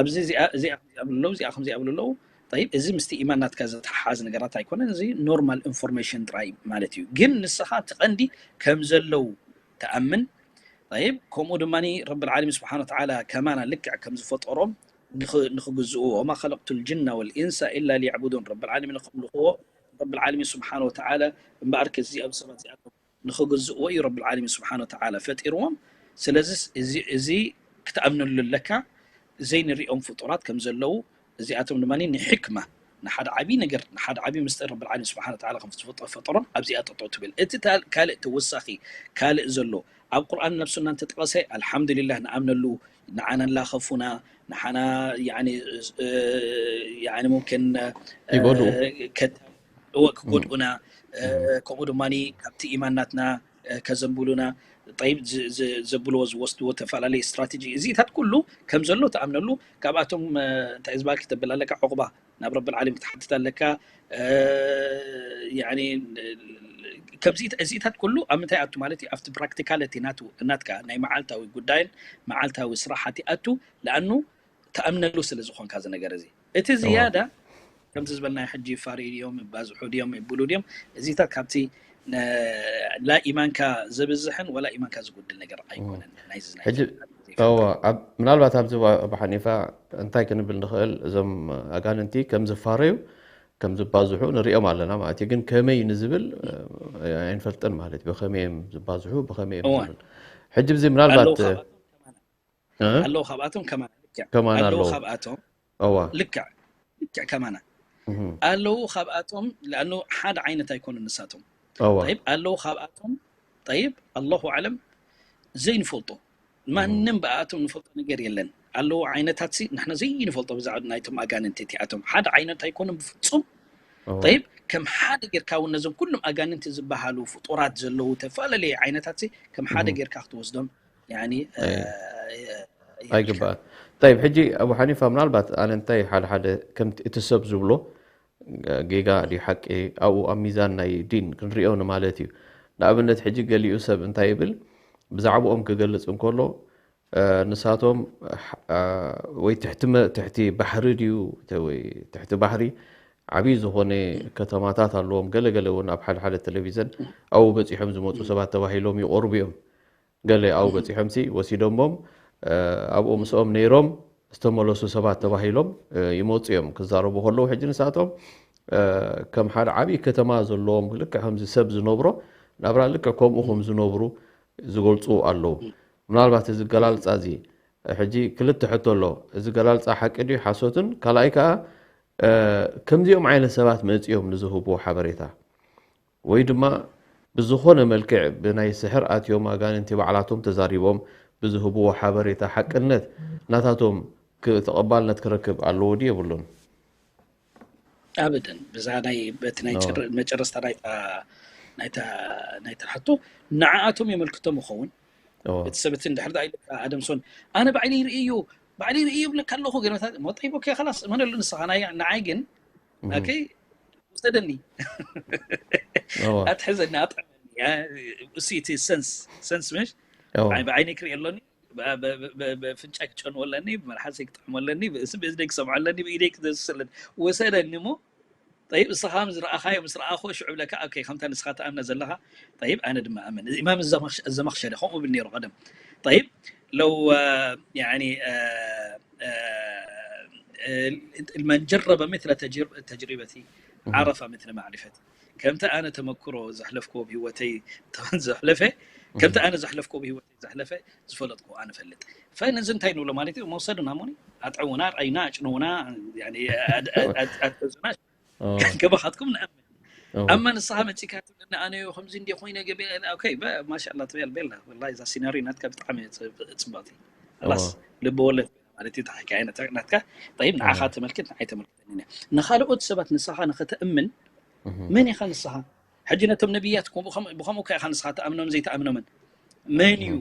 ኣብዚ እዚኣ እዚኣ ኣለዉ እዚኣ ከምዚ ኣብሉ ኣለዉ ጠይብ እዚ ምስቲ ኢማን ናትካ ዘተሓሓዝ ነገራት ኣይኮነን እዚ ኖርማል ኢንፎርሜሽን ጥራይ ማለት እዩ ግን ንስኻ እቲ ቀንዲ ከም ዘለዉ ተኣምን ጠይብ ከምኡ ድማ ረብል ዓለሚን ስብሓን ወተዓላ ከማና ልክዕ ከም ዝፈጠሮም ንኽግዝእዎ ወማ ከለቅቱ ልጅና ወልኢንሳ ኢላ ሊዕቡዱን ረብል ዓለሚን ከምልኽዎ ረብል ዓለሚን ስብሓን ወተዓላ እምበኣር ከዚ ኣብ ሰባት እዚኣቶም ንኽግዝእዎ እዩ ረብል ዓለሚን ስብሓን ወተዓላ ፈጢርዎም ስለዚ እዚ ክትኣምነሉ ኣለካ ዘይንሪኦም ፍጡራት ከም ዘለዉ እዚኣቶም ድማ ንሕክማ ንሓደ ዓብዪ ነገር ንሓደ ዓብዪ ምስጢር ረብል ዓለሚን ስብሓን ወተዓላ ከም ዝፈጠሮም ኣብዚኣ ጠጠው ትብል እቲ ካልእ ተወሳኺ ካልእ ዘሎ ኣብ ቁርኣን ናብ ሱና እንተጠቐሰ ኣልሓምዱሊላህ ንኣምነሉ ንዓና ላኸፉና ንሓና ሙምክን ይጎድኡ እወ ክጎድኡና ከምኡ ድማ ካብቲ ኢማን ናትና ከዘንብሉና ጠይብ ዘብልዎ ዝወስድዎ ተፈላለየ ስትራቴጂ እዚታት ኩሉ ከም ዘሎ ተኣምነሉ ካብኣቶም እንታይ ዝበሃል ክተብል ኣለካ ዕቑባ ናብ ረብል ዓለም ክትሓትት ኣለካ ከምዚ እዚታት ኩሉ ኣብ ምንታይ ኣቱ ማለት እዩ ኣብቲ ፕራክቲካለቲ ናትካ ናይ መዓልታዊ ጉዳይን መዓልታዊ ስራሓት ይኣቱ ለኣኑ ተኣምነሉ ስለ ዝኾንካ እዚ ነገር እዚ እቲ ዝያዳ ከምዚ ዝበልናዮ ሕጂ ይፋረዩ ድዮም ይባዝሑ ድዮም ይብሉ ድዮም እዚታት ካብቲ ላ ኢማንካ ዘብዝሕን ወላ ኢማንካ ዝጉድል ነገር ኣይኮነን ናይዚ ናይ ሕጂ እዎ ኣብ- ምናልባት ኣብዚ ባ- ኣቡ ሓኒፋ እንታይ ክንብል ንኽእል እዞም ኣጋንንቲ ከም ዝፋረዩ ከም ዝባዝሑ ንሪኦም ኣለና ማለት እዩ ግን ከመይ ንዝብል እ፣ ኣይንፈልጥን ማለት እዩ ብኸመይ እዮም ዝባዝሑ ብኸመይ እዮም እዋን። ዝብል ሕጂ ብዚ ምናልባት ኣለዉ እ፣ ካብኣቶም ከማና ኣለዉ ካብኣቶም ከማና ልክዕ ከማና ኣለዉ ኣለዉ። ካብኣቶም እዋ ልክዕ ልክዕ ከማና እህ፣ ኣለዉ ካብኣቶም ለኣኑ ሓደ ዓይነት ኣይኮኑ ንሳቶም እዋ ጠይብ ኣለዉ ካብኣቶም ጠይብ ኣላሁ ኣዕለም ዘይንፈልጦ ማንም ብኣቶም ንፈልጦ ነገር የለን ኣለዉ ዓይነታት ሲ ንሕና ዘይንፈልጦ ብዛዕባ ናይቶም ኣጋንንቲ እቲኣቶም ሓደ ዓይነት ኣይኮኑም ብፍፁም እዋ ጠይብ ከም ሓደ ጌርካ እውን ነዞም ኩሎም ኣጋንንቲ ዝበሃሉ ፍጡራት ዘለዉ ተፈላለየ ዓይነታት ሲ ከም ሓደ እህ፣ ጌርካ ክትወስዶም ያኒ እ፣ እ፣ የብልካ። ኣይግባእ ጠይብ ሕጂ ኣቡ ሓኒፋ ምናልባት ኣነ እንታይ ሓደ ሓደ ከምቲ እቲ ሰብ ዝብሎ ጌጋ ድዩ ሓቂ ኣብኡ ኣብ ሚዛን ናይ ዲን ክንሪኦ ንማለት እዩ። ንኣብነት ሕጂ ገሊኡ ሰብ እንታይ ይብል፣ ብዛዕባኦም ክገልጽ እንከሎ ንሳቶም ወይ ትሕቲ ባሕሪ ድዩ ወይ ትሕቲ ባሕሪ ዓብዪ ዝኾነ ከተማታት ኣለዎም። ገለገለ እውን ኣብ ሓደ ሓደ ቴሌቪዘን ኣብኡ በፂሖም ዝመፁ ሰባት ተባሂሎም ይቆርቡ እዮም። ገለ ኣብኡ በፂሖም ሲ ወሲዶሞም ኣብኡ ምስኦም ነይሮም ዝተመለሱ ሰባት ተባሂሎም ይመፁ እዮም ክዛረቡ ከለዉ። ሕጂ ንሳቶም ከም ሓደ ዓብዪ ከተማ ዘለዎም ልክዕ ከምዚ ሰብ ዝነብሮ ናብራ ልክዕ ከምኡ ከም ዝነብሩ ዝገልፁ ኣለዉ። ምናልባት እዚ ገላልፃ እዚ ሕጂ ክልተ ሕቶ ኣሎ። እዚ ገላልፃ ሓቂ ድዩ ሓሶትን? ካልኣይ ከዓ ከምዚኦም ዓይነት ሰባት መፂኦም ንዝህብዎ ሓበሬታ ወይ ድማ ብዝኾነ መልክዕ ብናይ ስሕር ኣትዮም ኣጋንንቲ ባዕላቶም ተዛሪቦም ብዝህብዎ ሓበሬታ ሓቅነት ናታቶም ተቐባልነት ክረክብ ኣለዎ ድዩ የብሉን? ኣበደን። ብዛ ናይ በቲ ናይ መጨረስታ ናይታ ናይታ ናይታ ሕቶ ንዓኣቶም የመልክቶም ይኸውን። እቲ ሰብ እቲ እንድሕር ዳ ኢሉ ኣደምሶን ኣነ ባዕለይ ርእዮ ባዕለይ ርእዮ ይብለካ ኣለኹ ገለመታት ሞ ጠይቦ ከ ከላስ መነሉ ንስኻ ናይ ንዓይ ግን ናከይ ውሰደኒ ኣትሕዘኒ ኣጥዕመኒ እሱ እቲ ሰንስ ሰንስ ምሽ ብዓይነይ ክርኢ ኣለኒ ብፍንጫይ ክጨንዎ ኣለኒ ብመልሓሰይ ክጥዕሞ ኣለኒ ብእዝነይ ክሰምዖ ኣለኒ ብኢደይ ክደስስ ኣለኒ ውሰደኒ ሞ ጠይብ እስኻ ዝረኣኻዮ ምስ ረኣኹ ሽዑ ብለካ ኦኬ ከምታ ንስኻ ትኣምና ዘለኻ ጠይብ ኣነ ድማ ኣምን እዚ ኢማም ዘመኽሸደ ከምኡ ብል ነይሩ ቀደም ጠይብ ለው ያኒ من جرب مثل تجربتي عرف مثل معرفتي ከምቲ ኣነ ተመክሮ ዘሕለፍክዎ ብህይወተይ ዘሕለፈ ከምቲ ኣነ ዘሕለፍክዎ ብህይወተይ ዘሕለፈ ዝፈለጥኩ ኣነ ፈልጥ ፈነዚ እንታይ ንብሎ ማለት እዩ መውሰድና ሞኒ ኣጥዕውና ርኣይና ኣጭንውና ኣትሕዙና ገባኻትኩም ንኣምን ኣማ ንስኻ መፂካ ትብለኒ ኣነ ከምዚ እንዲ ኮይነ ገቢ ማሻላ ትበል ቤላ ወላ እዛ ሲናሪ ናትካ ብጣዕሚ ፅብቅቲ ላስ ልቢ ወለድ ማለት እዩ ተሓካየ ናትካ ይብ ንዓኻ ተመልክት ንዓይ ተመልክተኒ ንኻልኦት ሰባት ንስኻ ንኸተእምን መን ኢኻ ንስኻ ሕጂ ነቶም ነቢያት ብኸምኡ ከ ኢኻ ንስኻ ተኣምኖም ዘይተኣምኖምን መን እዩ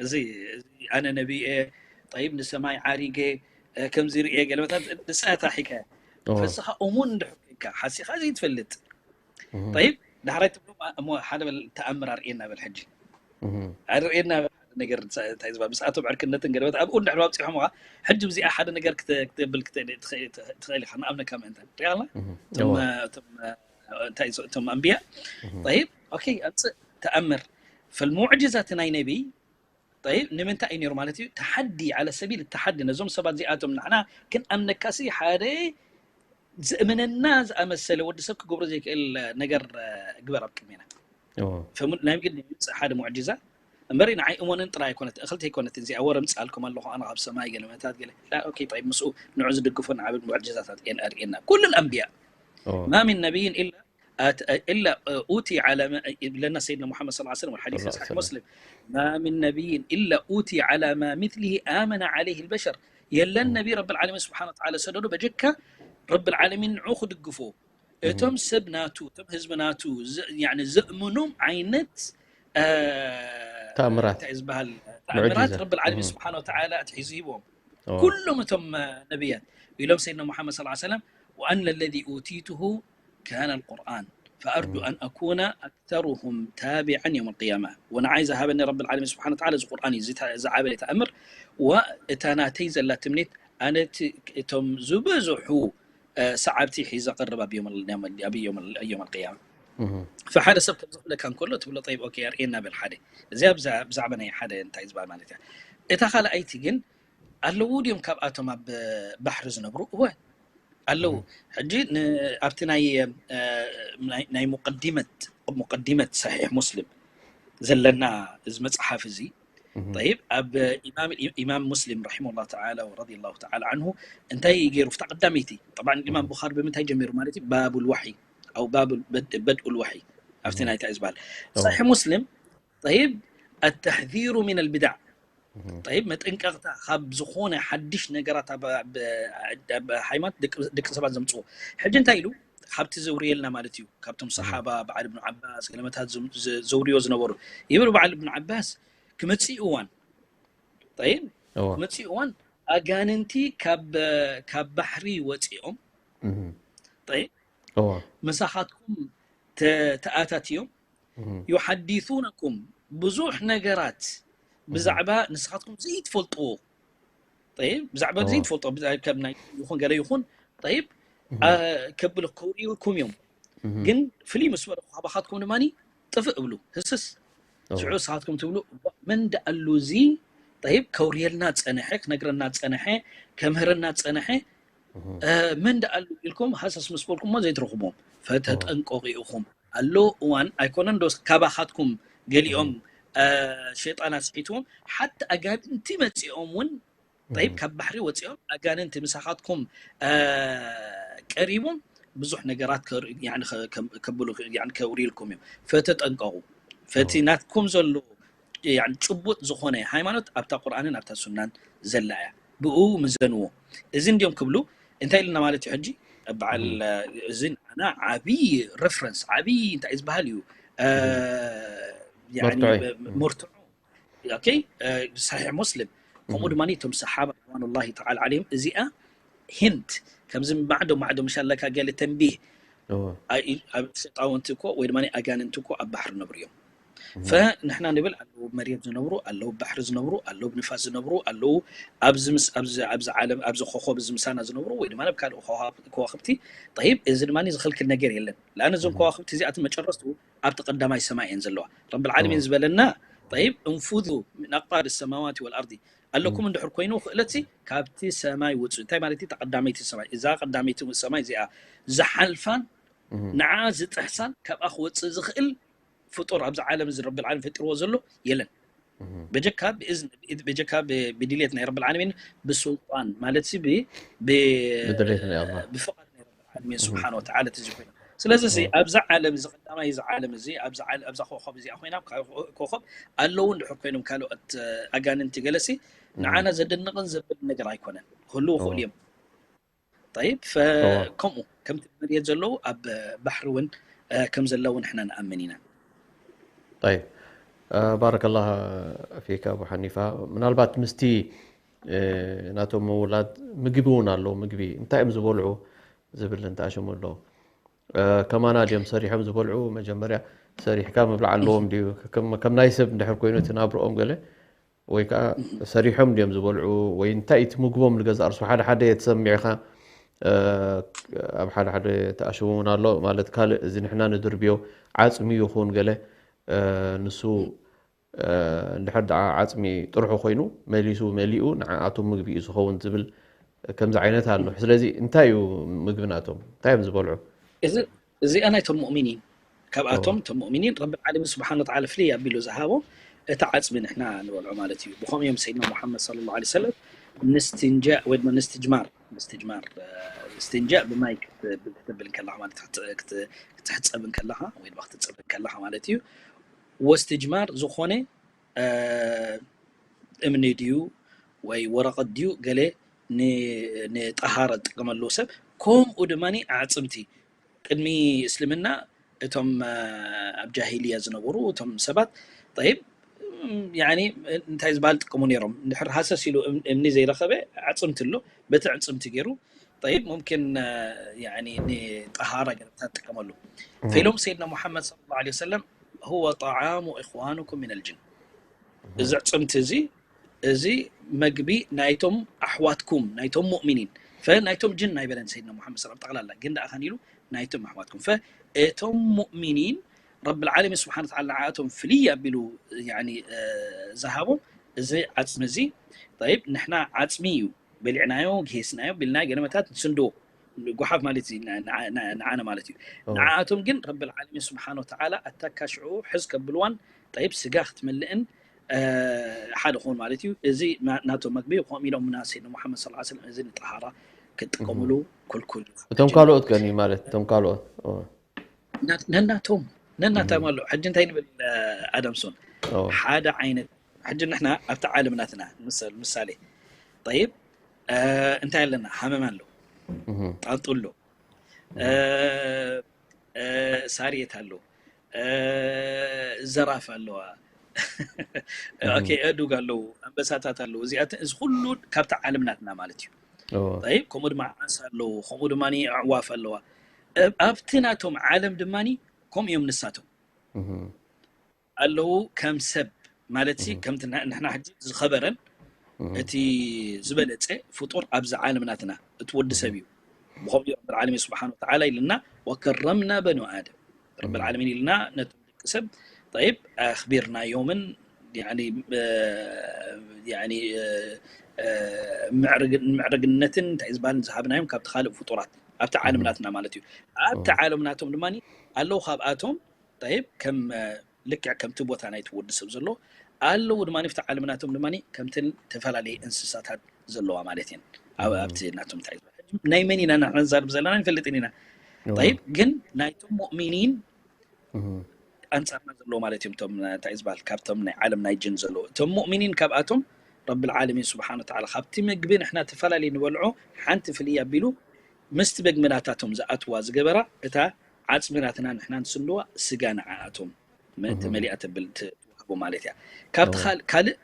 እዚ ኣነ ነቢ እየ ጠይብ ንሰማይ ዓሪገ ከምዚ ርእየ ገለመታት ንስኻ ታሒካ ፈስኻ እሙን እንድሕር ኮይንካ ሓሲኻ ዘይትፈልጥ ጠይብ ዳሕራይ ትብሎ እሞ ሓደ በል ተኣምር ኣርእየና በል ሕጂ ኣርእየና በል ነገር እንታይ ዝባ ምስኣቶም ዕርክነትን ገለመት ኣብኡ እንድሕር ኣብፂሖም ኸዓ ሕጂ ብዚኣ ሓደ ነገር ክትብል ትኽእል ኢኻ ንኣብነካ ምእንተን ሪኣላ እንታይ እቶም ኣንብያ ይብ ኣምፅእ ተኣምር ፈልሙዕጅዛት ናይ ነቢይ ይብ ንምንታይ እዩ ነሩ ማለት እዩ ተሓዲ ዓለ ሰቢል ተሓዲ ነዞም ሰባት እዚኣቶም ንሕና ክንኣምነካሲ ሓደ ዝእምነና ዝኣመሰለ ወዲ ሰብ ክገብሮ ዘይክእል ነገር ግበር ኣብ ቅድሜና ናይ ግድ ይምፅእ ሓደ ሙዕጅዛ እምበሪ ንዓይ እሞንን ጥራይ ኣይኮነት እኽልቲ ኣይኮነት እዚኣ ወረ ምፅኣልኩም ኣለኹ ኣነ ካብ ሰማይ ገለ መታት ገለ ላ ኦኬ ጠይብ ምስኡ ንዑ ዝድግፎ ንዓብድ ሙዕጅዛታት እየን ኣርእየና ኩሉ ኣንብያ ማ ምን ነቢይን ኢላ إلا أوتي على ما لنا سيدنا محمد صلى الله عليه وسلم والحديث صحيح مسلم ما من نبي إلا أوتي على ما مثله آمن عليه البشر የለን ነቢ ረብ ዓለሚን ስብሓን ወተዓላ ሰደዶ በጀካ ረብ ዓለሚን ንዑ ክድግፎ እቶም ሰብ ናቱ እቶም ህዝቢ ናቱ ዘእምኖም ዓይነት ተኣምራት እንታይ ዝበሃል ተኣምራት ረብ ዓለሚን ስብሓን ወተዓላ ኣትሒዙ ሂቦም ኩሎም እቶም ነቢያት ኢሎም ሰይድና ሙሓመድ ስ ሰለም وأن الذي أوتيته كان القرآن فأرجو أن أكون أكثرهم تابعا يوم القيامة ونعاي زهابني رب العالمين سبحانه وتعالى زي قرآن زي زعابة تأمر وتناتي زلات منيت أنا تم زبزحو ሰዓብቲ ሒዘ ቅርብ ኣብ ዮም ኣብ ዮም ዮም ኣልቅያማ ፈሓደ ሰብ ከም ዝኽእለካ እንከሎ ትብሎ ጠይብ ኦኬ ኣርእየና በል ሓደ እዚኣ ብዛዕባ ናይ ሓደ እንታይ ዝበሃል ማለት እያ እታ ካልኣይቲ ግን ኣለዉ ድዮም ካብኣቶም ኣብ ባሕሪ ዝነብሩ እወ ኣለዉ ሕጂ ኣብቲ ናይ ናይ ሙቀዲመት ሙቀዲመት ሰሒሕ ሙስሊም ዘለና እዚ መፅሓፍ እዚ طيب ኣብ ኢማም ኢማም ሙስሊም رحمه الله تعالى ورضي الله تعالى عنه እንታይ ገይሩ ፍታ ቀዳመይቲ طبعا ኢማም ቡኻሪ ብምንታይ ጀሚሩ ማለት እዩ ባቡል ወሒ او باب بدء الوحي ኣብቲ ናይ እንታይ ዝበሃል صحيح مسلم طيب التحذير من البدع طيب መጠንቀቕታ ካብ ዝኾነ ሓድሽ ነገራት ኣብ ሃይማኖት ደቂ ሰባት ዘምፅዎ ሕጂ እንታይ ኢሉ ካብቲ ዘውርየልና ማለት እዩ ካብቶም ሰሓባ በዓል እብኑ ዓባስ ገለመታት ዘውርዮ ዝነበሩ ይብል በዓል እብኑ ዓባስ ክመፅእ እዋን ጠይብ ክመፅእ እዋን ኣጋንንቲ ካብ ባሕሪ ወፂኦም طيب እዎ ምሳኻትኩም ተ- ተኣታትዮም እህ፣ يحدثونكم ብዙሕ ነገራት ብዛዕባ ንስኻትኩም ዘይትፈልጥዎ طيب ብዛዕባ እዎ ዘይትፈልጦ ብዛ- ከም ናይ ይኹን ገለ ይኹን طيب እህ፣ አ፣ ከብሉ ከውርዩልኩም እዮም እህ፣ ግን ፍልይ ምስ በለ ካባኻትኩም ድማ ጥፍእ እብሉ ህስስ እዎ ሽዑ ንስኻትኩም ትብሉ መን ደኣሉ እዚ طيب ከውርየልና ጸንሐ ክነግረና ጸንሐ ከምህረና ጸንሐ እህ፣ እ፣ መን ደኣሉ ኢልኩም ሃሰስ ምስ በልኩሞ ዘይትረኽብዎም እዎ ፈተጠንቀቑ ኢኹም ኣሎ እዋን ኣይኮነን ዶ ካባኻትኩም ገሊኦም እህ፣ እ፣ ሸይጣን ኣስሒትዎም ሓቲ ኣጋንንቲ መጺኦም እውን طيب እህ፣ ካብ ባሕሪ ወፂኦም ኣጋንንቲ ምሳኻትኩም አ፣ ቀሪቦም ብዙሕ ነገራት ከር- ያኒ ከ- ከም- ከብሉ ያኒ ከውርዩልኩም እዮም ፈተጠንቀቑ ፈቲ እዎ ናትኩም ዘሎ ያኒ ጭቡጥ ዝኾነ ሃይማኖት ኣብታ ቁርኣንን ኣብታ ሱናን ዘላ እያ ብኡ ምዘንዎ እዚ እንዲዮም ክብሉ እንታይ ኢልና ማለት እዩ ሕጂ በዓል እህ፣ አ፣ እዚ ንዓና ዓብዪ ሬፈረንስ ዓብዪ እንታይ ዝበሃል እዩ አ፣ እህ፣ ያኒ መርትዖ እዩ ብ- እህ፣ መርትዖ ኦኬ እ፣ ሳሒሕ ሙስሊም ከምኡ እህ፣ ድማ እቶም ሰሓባ ሪድዋኑላሂ ተዓላ ዓለይሂም እዚኣ ሂንት ከምዚ ማዕዶ ማዕዶ ምሻለካ ገለ ተንቢህ እዎ ኣይ- ኣብ ሸጣውንቲ እኮ ወይ ድማ ኣጋንንቲ እኮ ኣብ ባሕሪ ነብሩ እዮም እህ፣ ፈንሕና ንብል ኣለዉ መሬት ዝነብሩ ኣለዉ ባሕሪ ዝነብሩ ኣለዉ ብንፋስ ዝነብሩ ኣለዉ ኣብዚ ምስ ኣብዚ ኣብዚ ዓለም ኣብዚ ኮኸብ እዚ ምሳና ዝነብሩ ወይ ድማ ኣብ ካልእ ከዋ- ከዋኽብቲ طيب እዚ ድማ ዝኸልክል ነገር የለን ለኣነ እዞም እህ፣ ከዋኽብቲ እዚኣትን መጨረስቱ ኣብቲ ቀዳማይ ሰማይ እየን ዘለዋ ረብል እዎ ዓለሚን ዝበለና طيب انفذوا من أقطار السماوات والأرض ኣለኩም እህ፣ እንድሕር ኮይኑ ክእለትሲ ካብቲ ሰማይ ውፅእ እንታይ ማለት እዩ ተቀዳመይቲ ሰማይ እዛ ቀዳመይቲ ሰማይ እዚኣ ዝሓልፋን እህ፣ ንዓ ዝጥሕሳን ካብኣ ክወፅእ ዝኽእል ፍጡር ኣብዚ ዓለም እዚ ረብል ዓለም ፈጢርዎ ዘሎ የለን እህ፣ በጀካ ብእዝን ብኢድ- በጀካ ብ- ብድሌት ናይ ረብል ዓለሚን ብሱልጣን ማለት ሲ ብ- ብ- ብድሌት ናይ ኣላህ ብፍቃድ ናይ ረብል ዓለሚን እህ፣ ስብሓን ወተዓላ እቲ እዚ ኮይና ስለዚ ሲ እዎ ኣብዚ ዓለም እዚ ቀዳማይ እዚ ዓለም እዚ ኣብዚ ዓለ- ኣብዛ ኮኸብ እዚኣ ኮይና ካብ ኮኸብ ኣለዉ እንድሕር ኮይኖም ካልኦት እ፣ ኣጋንንቲ ገለሲ እህ፣ ንዓና ዘደንቕን ዘብል ነገር ኣይኮነን ክህልዉ እዎ ክእሉ እዮም طيب እዎ ከምኡ ከምቲ መሬት ዘለዉ ኣብ ባሕሪ እውን ከም ዘለዉ ንሕና ንኣምን ኢና طيب ባረከላህ ፊክ ኣቡ ሓኒፋ ምናልባት ምስቲ ናቶም ምውላድ ምግቢ እውን ኣለዉ ምግቢ እንታይ እዮም ዝበልዑ ዝብል እንተኣሸሙ ኣለዉ ከማና ድዮም ሰሪሖም ዝበልዑ መጀመርያ ሰሪሕካ ምብላዕ ኣለዎም ድዩ ከም ናይ ሰብ እንድሕር ኮይኑ እቲ ናብርኦም ገለ ወይ ከዓ ሰሪሖም ድዮም ዝበልዑ ወይ እንታይ እቲ ምግቦም ንገዛ እርሱ ሓደ ሓደ ትሰሚዕካ ኣብ ሓደ ሓደ ተኣሽሙ እውን ኣሎ ማለት ካልእ እዚ ንሕና ንድርብዮ ዓፅሚ ይኹን ገለ ንሱ እንድሕር ደኣ ዓፅሚ ጥርሑ ኮይኑ መሊሱ መሊኡ ንዓኣቶም ምግቢ እዩ ዝኸውን ዝብል ከምዚ ዓይነት ኣሎ ስለዚ እንታይ እዩ ምግቢ ናቶም እንታይ እዮም ዝበልዑ እዚኣ ናይቶም ሙእሚኒን ካብኣቶም እቶም ሙእሚኒን ረቢ ዓለሚን ስብሓን ወተዓላ ፍልይ ኣቢሉ ዝሃቦም እቲ ዓፅሚ ንሕና ንበልዖ ማለት እዩ ብኸምኡ እዮም ሰይድና ሙሓመድ ስለ ላ ሰለም ንስትንጃእ ወይ ድማ ንስትጅማር ንስትጅማር እስትንጃእ ብማይ ክትብል ከለካ ማለት ክትሕፀብ ከለካ ወይ ድማ ክትፅብ ከለካ ማለት እዩ ወስትጅማር ዝኾነ እምኒ ድዩ ወይ ወረቐት ድዩ ገለ ንጠሃረ ዝጥቀመሉ ሰብ ከምኡ ድማ ኣዕፅምቲ ቅድሚ እስልምና እቶም ኣብ ጃሂልያ ዝነበሩ እቶም ሰባት ጠይብ ያኒ እንታይ ዝበሃል ጥቀሙ ነይሮም እንድሕር ሃሰስ ኢሉ እምኒ ዘይረኸበ ኣዕፅምቲ ኣሎ በቲ ኣዕፅምቲ ገይሩ ጠይብ ሙምኪን ያኒ ንጠሃራ ገለታት ጥቀመሉ ፈኢሎም ሰይድና ሙሓመድ ስለ ላ ሰለም هو طعام إخوانكم من الجن እዚ ኣዕፅምቲ እዚ እዚ መግቢ ናይቶም ኣሕዋትኩም ናይቶም ሙእሚኒን ፈናይቶም ጅን ኣይበለን ሰይድና ሙሓመድ ሰለም ጠቕላላ ግን ደኣ ከን ኢሉ ናይቶም ኣሕዋትኩም ፈእቶም ሙእሚኒን ረብል ዓለሚን ስብሓን ወተዓላ ንዓኣቶም ፍልይ ኣቢሉ ዝሃቦም እዚ ዓፅሚ እዚ ይብ ንሕና ዓፅሚ እዩ በሊዕናዮ ግሄስናዮ ቢልና ገለመታት ንስንድዎ ጓሓፍ ማለት እዩ ንዓነ ማለት እዩ ንዓኣቶም ግን ረብል ዓለሚን ስብሓን ወተዓላ ኣታ ካሽዑ ሕዝ ከብልዋን ጠይብ ስጋ ክትመልእን ሓደ ክኸውን ማለት እዩ እዚ ናቶም መግቢ ከምኡ ኢሎም ምና ሰይድና ሙሓመድ ስለ ሰለም እዚ ንጠሃራ ክጥቀምሉ ኩልኩል እዩ እቶም ካልኦት ከኒ ማለት እቶም ካልኦት ነናቶም ነናቶም ኣሎ ሕጂ እንታይ ንብል ኣዳምሶን ሓደ ዓይነት ሕጂ ንሕና ኣብቲ ዓለም ናትና ምሳሌ ጠይብ እንታይ ኣለና ሃመማ ኣሎ ጣንጡ ኣሎ ሳርየት ኣሎ ዘራፍ ኣለዋ ኣእዱግ ኣለዉ ኣንበሳታት ኣለዉ እዚኣት እዚ ኩሉ ካብቲ ዓለም ናትና ማለት እዩ ይብ ከምኡ ድማ ዓሳ ኣለዉ ከምኡ ድማ ኣዕዋፍ ኣለዋ ኣብቲ ናቶም ዓለም ድማ ከምኡ እዮም ንሳቶም ኣለዉ ከም ሰብ ማለት ከምቲ ንሕና ሕጂ ዝኸበረን እቲ ዝበለፀ ፍጡር ኣብዚ ዓለም ናትና እቲ ወዲ ሰብ እዩ። ብኸምኡ ረብል ዓለሚን ስብሓን ወተዓላ ኢልና ወከረምና በኑ ኣደም ረብል ዓለሚን ኢልና ነቶም ደቂ ሰብ ጠይብ ኣኽቢርናዮምን ምዕርግነትን እንታይ ዝበሃል ዝሃብናዮም ካብቲ ካልእ ፍጡራት ኣብቲ ዓለም ናትና ማለት እዩ። ኣብቲ ዓለም ናቶም ድማ ኣለዉ ካብኣቶም ጠይብ ከም ልክዕ ከምቲ ቦታ ናይቲ ወዲ ሰብ ዘሎ ኣለዉ ድማ ኣብቲ ዓለም ናቶም ድማ ከምተን ተፈላለየ እንስሳታት ዘለዋ ማለት እየን። ኣብቲ ናቶም እንታይ ናይ መን ኢና ንዛርብ ዘለና ንፈልጥን ኢና። ጠይብ ግን ናይቶም ሙእሚኒን ኣንጻርና ዘለዎ ማለት እዮም። እቶም እንታይ ዝበሃል ካብቶም ናይ ዓለም ናይ ጅን ዘለዎ እቶም ሙእሚኒን ካብኣቶም ረብል ዓለሚን ስብሓን ወተዓላ ካብቲ ምግቢ ንሕና ተፈላለየ ንበልዖ ሓንቲ ፍልይ ኣቢሉ ምስቲ ምግቢ ናታቶም ዝኣትዋ ዝገበራ እታ ዓፅሚ ናትና ንሕና ንስንዋ ስጋ ንዓኣቶም መ- መሊኣ ተብል ትወሃቦ ማለት እያ። ካብቲ ካል- ካልእ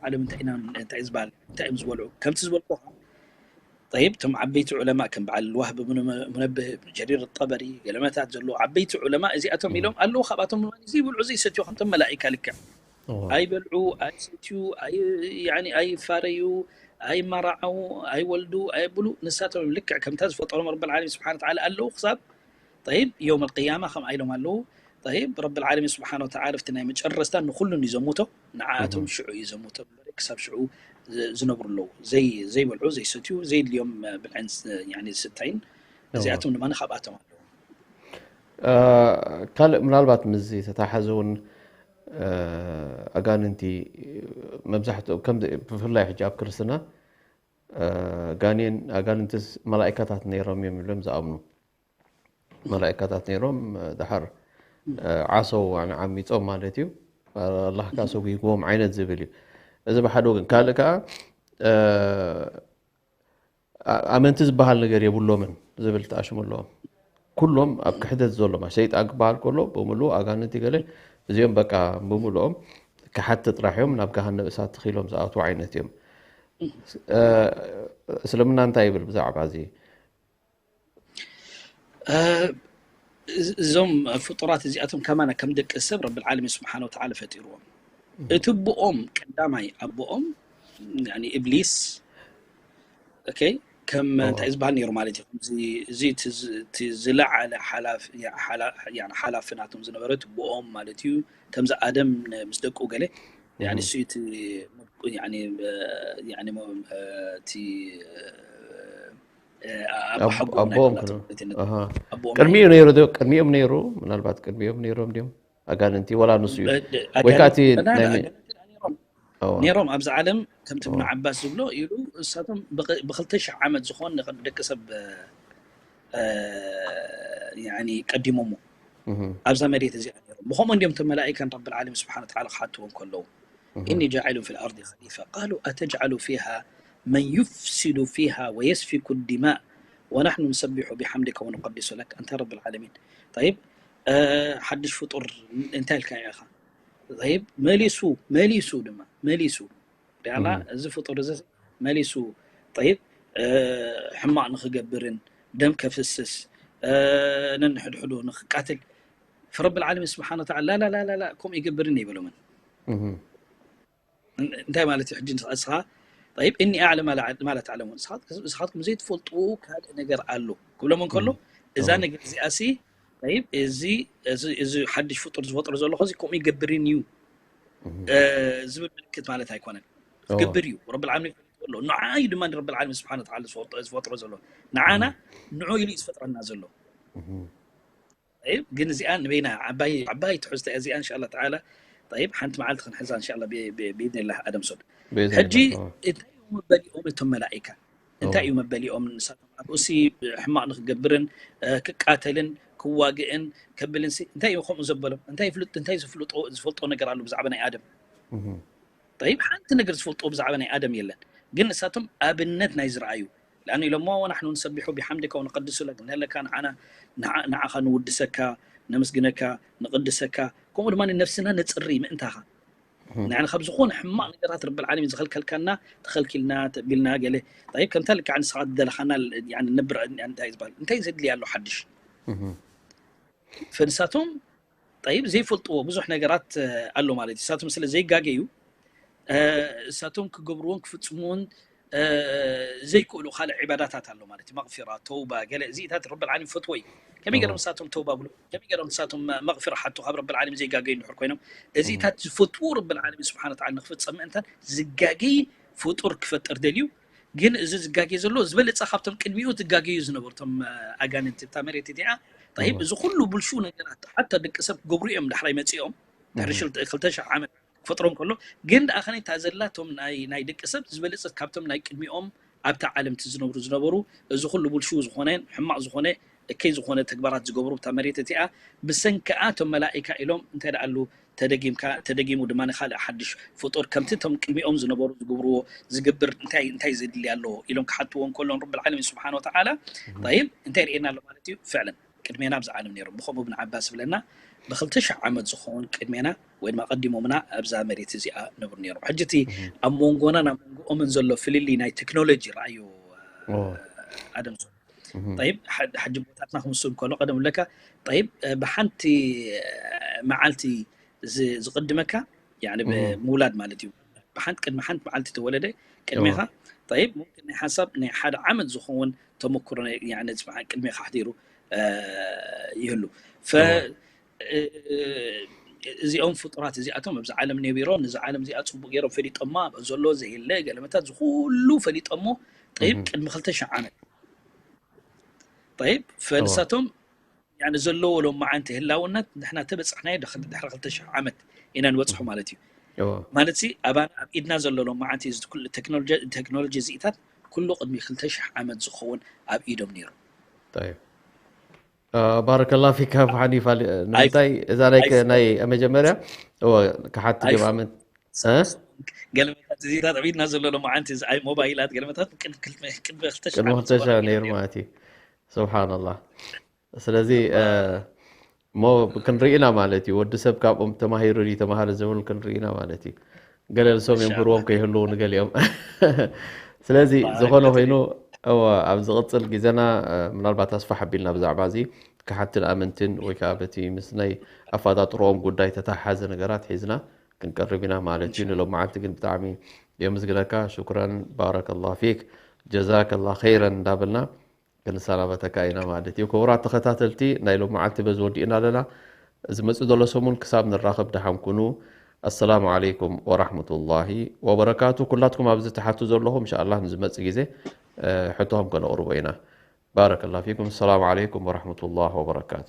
ዓለም እንታይ ኢና እንታይ ዝበሃል እንታይ እዮም ዝበልዑ ከምቲ ዝበልኩ ጠይብ እቶም ዓበይቲ ዑለማ ከም በዓል ዋህብ ብን ሙነብህ ብን ጀሪር ጠበሪ ገለመታት ዘለዎ ዓበይቲ ዑለማ እዚኣቶም ኢሎም ኣለዉ ካብኣቶም ድማ ዘይብልዑ ዘይሰትዩ ከምቶም መላኢካ ልክዕ ኣይበልዑ ኣይሰትዩ ኣይፋረዩ ኣይማራዓው ኣይወልዱ ኣየብሉ ንሳቶም ልክዕ ከምታ ዝፈጠሮም ረብል ዓለሚን ስብሓን ተዓላ ኣለዉ ክሳብ ጠይብ የውም ኣልቅያማ ከምኣ ኢሎም ኣለዉ ጠይብ ረብል ዓለሚን ስብሓን ወተዓላ ኣብቲ ናይ መጨረስታ ንኩሉ እዩ ዘሙቶ ንዓኣቶም ሽዑ እዩ ዘሙቶ እምበር ክሳብ ሽዑ ዝነብሩ ኣለዉ ዘይበልዑ ዘይሰትዩ ዘይድልዮም ብልዕን ዝስታይን እዚኣቶም ድማ ካብኣቶም ኣለዉ ካልእ ምናልባት ምስዚ ተታሓዘ እውን ኣጋንንቲ መብዛሕትኦም ከም ብፍላይ ሕጂ ኣብ ክርስትና ጋኔን ኣጋንንትስ መላእካታት ነይሮም እዮም ኢሎም ዝኣምኑ መላእካታት ነይሮም ድሓር ዓሰው ዓሚፆም ማለት እዩ ኣላህ ከዓ ሰጒግዎም ዓይነት ዝብል እዩ እዚ ብሓደ ወገን ካልእ ከዓ ኣመንቲ ዝበሃል ነገር የብሎምን ዝብል ተኣሽሙ ኣለዎም ኩሎም ኣብ ክሕደት ዘሎ ሸይጣን ክበሃል ከሎ ብምሉእ ኣጋንንቲ ገለ እዚኦም በቃ ብምሉኦም ክሓቲ ጥራሕ እዮም ናብ ገሃነብ እሳት ተኺሎም ዝኣትዉ ዓይነት እዮም እስልምና እንታይ ይብል ብዛዕባ እዚ እዞም ፍጡራት እዚኣቶም ከማና ከም ደቂ ሰብ ረብል ዓለሚን ስብሓን ወተዓላ ፈጢርዎም እቲ ብኦም ቀዳማይ ኣቦኦም ኢብሊስ ከም እንታይ ዝበሃል ነይሩ ማለት እዩ እዚ ዝለዓለ ሓላፊ ናቶም ዝነበረ ብኦም ማለት እዩ ከምዚ ኣደም ምስ ደቁ ገለ እሱ እቲ ቅድሚኡ ነይሩ ቅድሚኦም ነይሩ ምናልባት ቅድሚኦም ነይሮም ድዮም ኣጋንንቲ ወላ ንሱ እዩ ወይ ከዓ እቲ ነይሮም ኣብዚ ዓለም ከምቲ ብን ዓባስ ዝብሎ ኢሉ እሳቶም ብክልተ ሽሕ ዓመት ዝኾን ደቂ ሰብ ቀዲሞሞ ኣብዛ መሬት እዚኣ ነይሮም ብኸምኡ እንዲዮም እቶም መላኢካን ረብል ዓለሚን ስብሓን ወተዓላ ክሓትዎም ከለዉ إني جاعل في الأرض خليفة قالوا أتجعل فيها من يفسد فيها ويسفك الدماء ونحن نسبح بحمدك ونقدس لك أنت رب العالمين طيب ሓድሽ ፍጡር እንታይ ኢልካ ኢኻ طيب መሊሱ መሊሱ ድማ መሊሱ ሪኣላ እዚ ፍጡር እዚ መሊሱ طيب ሕማቕ ንክገብርን ደም ከፍስስ ነንሕድሕዱ ንክቃትል فرب العالمين سبحانه وتعالى لا لا لا لا ከምኡ ይገብርን ኣይበሎምን እንታይ ማለት እዩ ሕጂ ንስኻ طيب إني أعلم ما لا تعلمون ንስኻትኩም ዘይትፈልጡ ካልእ ነገር ኣሎ ክብሎም እንከሎ እዛ ነገር እዚኣ ሲ طيب እዚ እዚ ሓድሽ ፍጡር ዝፈጥሮ ዘለኹ እዚ ከምኡ ይገብርን እዩ ዝብል ምልክት ማለት ኣይኮነን ዝገብር እዩ ረብል ዓለሚን ይፈልጥዎ ኣሎ ንዓ እዩ ድማ ረብል ዓለሚን ስብሓን ወተዓላ ዝፈጥሮ ዘሎ ንዓና ንዑ ኢሉ እዩ ዝፈጥረና ዘሎ ግን እዚኣ ንበይና ዓባይ ዓባይ ትሕዝቶ እዚኣ እንሻ ኣላ ተዓላ طيب ሓንቲ መዓልቲ ክንሕዛ እንሻ ኣላ ብኢድኒላህ ኣደም ሶድ ሕጂ እንታይ እዩ መበሊኦም እቶም መላኢካ እንታይ እዩ መበሊኦም ንሳቶም ኣብኡሲ ሕማቕ ንክገብርን ክቃተልን ክዋግእን ከብልን ሲ እንታይ እዩ ከምኡ ዘበሎም እንታይ ይፍልጥ እንታይ ዝፍልጦ ዝፈልጦ ነገር ኣሎ ብዛዕባ ናይ ኣደም طيب ሓንቲ ነገር ዝፈልጦ ብዛዕባ ናይ ኣደም የለን ግን ንሳቶም ኣብነት ናይ ዝረኣዩ لأنه ኢሎሞ ونحن نسبح بحمدك ونقدس لك ንለካ ንዓና ንዓኻ ንውድሰካ ነመስግነካ ንቅድሰካ ከምኡ ድማ ነብስና ነፅሪ ምእንታኻ ንዓና ካብ ዝኾነ ሕማቕ ነገራት ረብል ዓለሚን ዝኸልከልካና ተኸልኪልና ተቢልና ገለ طيب ከምታ ልክዓ ንስኻ ዝደለኻና ነብር እንታይ ዝበሃል እንታይ ዘድልያ ኣሎ ሓድሽ ፈንሳቶም ጠይብ ዘይፈልጥዎ ብዙሕ ነገራት ኣሎ ማለት እዩ። እሳቶም ስለ ዘይጋገዩ እሳቶም ክገብርዎን ክፍፅምዎን ዘይክእሉ ካልእ ዒባዳታት ኣሎ ማለት እዩ። መቕፊራ፣ ተውባ፣ ገለ እዚኢታት ረብል ዓለሚን ፈትዎ እዩ። ከመይ ገይሮም ንሳቶም ተውባ ብሉ? ከመይ ገይሮም ንሳቶም መቕፊራ ሓቱ ካብ ረብል ዓለሚን ዘይጋገዩ እንድሕር ኮይኖም? እዚኢታት ዝፈትዎ ረብል ዓለሚን ስብሓነ ወተዓላ ንክፍፀም ምእንታን ዝጋገይ ፍጡር ክፈጥር ደልዩ። ግን እዚ ዝጋገይ ዘሎ ዝበለፀ ካብቶም ቅድሚኡ ዝጋገዩ ዝነበሩ እቶም ኣጋንንቲ እታ መሬት እቲኣ። ጠይብ እዚ ኩሉ ብልሹ ነገራት ሓታ ደቂ ሰብ ክገብሩ እዮም ዳሕራይ መፂኦም ድሕሪ ሽል- ክልተ ሽሕ ዓመት ክፈጥሮ እንከሎ ግን ደኣ ከነ እታ ዘላቶም ናይ ናይ ደቂ ሰብ ዝበለፀት ካብቶም ናይ ቅድሚኦም ኣብታ ዓለም እቲ ዝነብሩ ዝነበሩ እዚ ኩሉ ብልሹ ዝኾነ ሕማቕ ዝኾነ እከይ ዝኾነ ተግባራት ዝገብሩ እታ መሬት እቲኣ ብሰንኪ እቶም መላኢካ ኢሎም እንታይ ደኣሉ ተደጊምካ ተደጊሙ ድማ ንካልእ ሓድሽ ፍጡር ከምቲ እቶም ቅድሚኦም ዝነበሩ ዝገብርዎ ዝገብር እንታይ እንታይ ዘድሊ ኣሎ ኢሎም ክሓትዎ እንከሎም ረብል ዓለሚን ስብሓን ወተዓላ ጠይብ እንታይ ርእየና ኣሎ ማለት እዩ ፍዕለን ቅድሜና ኣብዚ ዓለም ነይሮም። ብኸምኡ እብን ዓባስ ዝብለና ብክልተ ሽሕ ዓመት ዝኸውን ቅድሜና ወይ ድማ ቀዲሞምና ኣብዛ መሬት እዚኣ ነብሩ ነይሮም። ሕጂ እቲ ኣብ መንጎናን ኣብ መንጎኦምን ዘሎ ፍልልይ ናይ ቴክኖሎጂ ረኣዩ ኣደም ጠይብ ሓጂ ቦታትና ክምስል ከሎ ቀደም ብለካ ጠይብ ብሓንቲ መዓልቲ ዝቕድመካ ምውላድ ማለት እዩ። ብሓንቲ ቅድሚ ሓንቲ መዓልቲ ተወለደ ቅድሜኻ ጠይብ ሙምክን ናይ ሓሳብ ናይ ሓደ ዓመት ዝኸውን ተመክሮ ቅድሜኻ ኣሕዲሩ ይህሉ። እዚኦም ፍጡራት እዚኣቶም ኣብዚ ዓለም ነቢሮም ነዚ ዓለም እዚኣ ፅቡቅ ገይሮም ፈሊጦማ ዘሎ ዘየለ ገለመታት ዝኩሉ ፈሊጦሞ ጠይብ ቅድሚ ክልተ ሽሕ ዓመት ጠይብ ፈንሳቶም ዘለዎ ሎማዓንቲ ህላውነት ንሕና ተበፃሕናዮ ድሕሪ ክልተ ሽሕ ዓመት ኢና ንበፅሖ ማለት እዩ። ማለት ኣባና ኣብ ኢድና ዘሎ ሎማዓንቲ ቴክኖሎጂ እዚኢታት ኩሉ ቅድሚ ክልተ ሽሕ ዓመት ዝኸውን ኣብ ኢዶም ነይሩ። ባረከላ ፊካ ብሓኒ ፋሊ ንምንታይ እዛ ናይ ናይ መጀመርያ ክሓቲ ገማመን ገለመታት እዚታት ኣብ ኢድና ዘሎ ሎማዓንቲ ሞባይላት ገለመታት ቅድሚ ክልተ ሽሕ ቅድሚ ክልተ ሽሕ ነይሩ ማለት እዩ። ስብሓንላህ ስለዚ እሞ ክንርኢና ማለት እዩ። ወዲ ሰብ ካብኦም ተማሂሩ ድዩ ተማሃረ ዝብል ክንርኢና ማለት እዩ። ገለ ንሶም የምህርዎም ከይህልዉ ንገሊኦም። ስለዚ ዝኾነ ኮይኑ እወ ኣብ ዝቕፅል ግዜና ምናልባት ኣስፋሕ ኣቢልና ብዛዕባ እዚ ክሓትን ኣመንትን ወይ ከዓ በቲ ምስ ናይ ኣፈጣጥሮኦም ጉዳይ ተተሓሓዘ ነገራት ሒዝና ክንቀርብ ኢና ማለት እዩ። ንሎም መዓልቲ ግን ብጣዕሚ የምዝግነካ። ሹክራን ባረከላ ፊክ ጀዛከላ ኸይረን እንዳበልና ክንሰናበተካ ኢና ማለት እዩ። ክቡራት ተኸታተልቲ ናይ ሎም መዓልቲ በዚ ወዲእና ኣለና። ዝመፅእ ዘሎ ሰሙን ክሳብ ንራኸብ ደሓን ኩኑ። ኣሰላሙ ዓለይኩም ወራሕመቱላሂ ወበረካቱ። ኩላትኩም ኣብዚ ትሓቱ ዘለኹም እንሻኣላህ ንዝመፅእ ግዜ ሕቶኹም ከነቕርቦ ኢና። ባረከላ ፊኩም። ኣሰላሙ ዓለይኩም ወራሕመቱላሂ ወበረካቱ።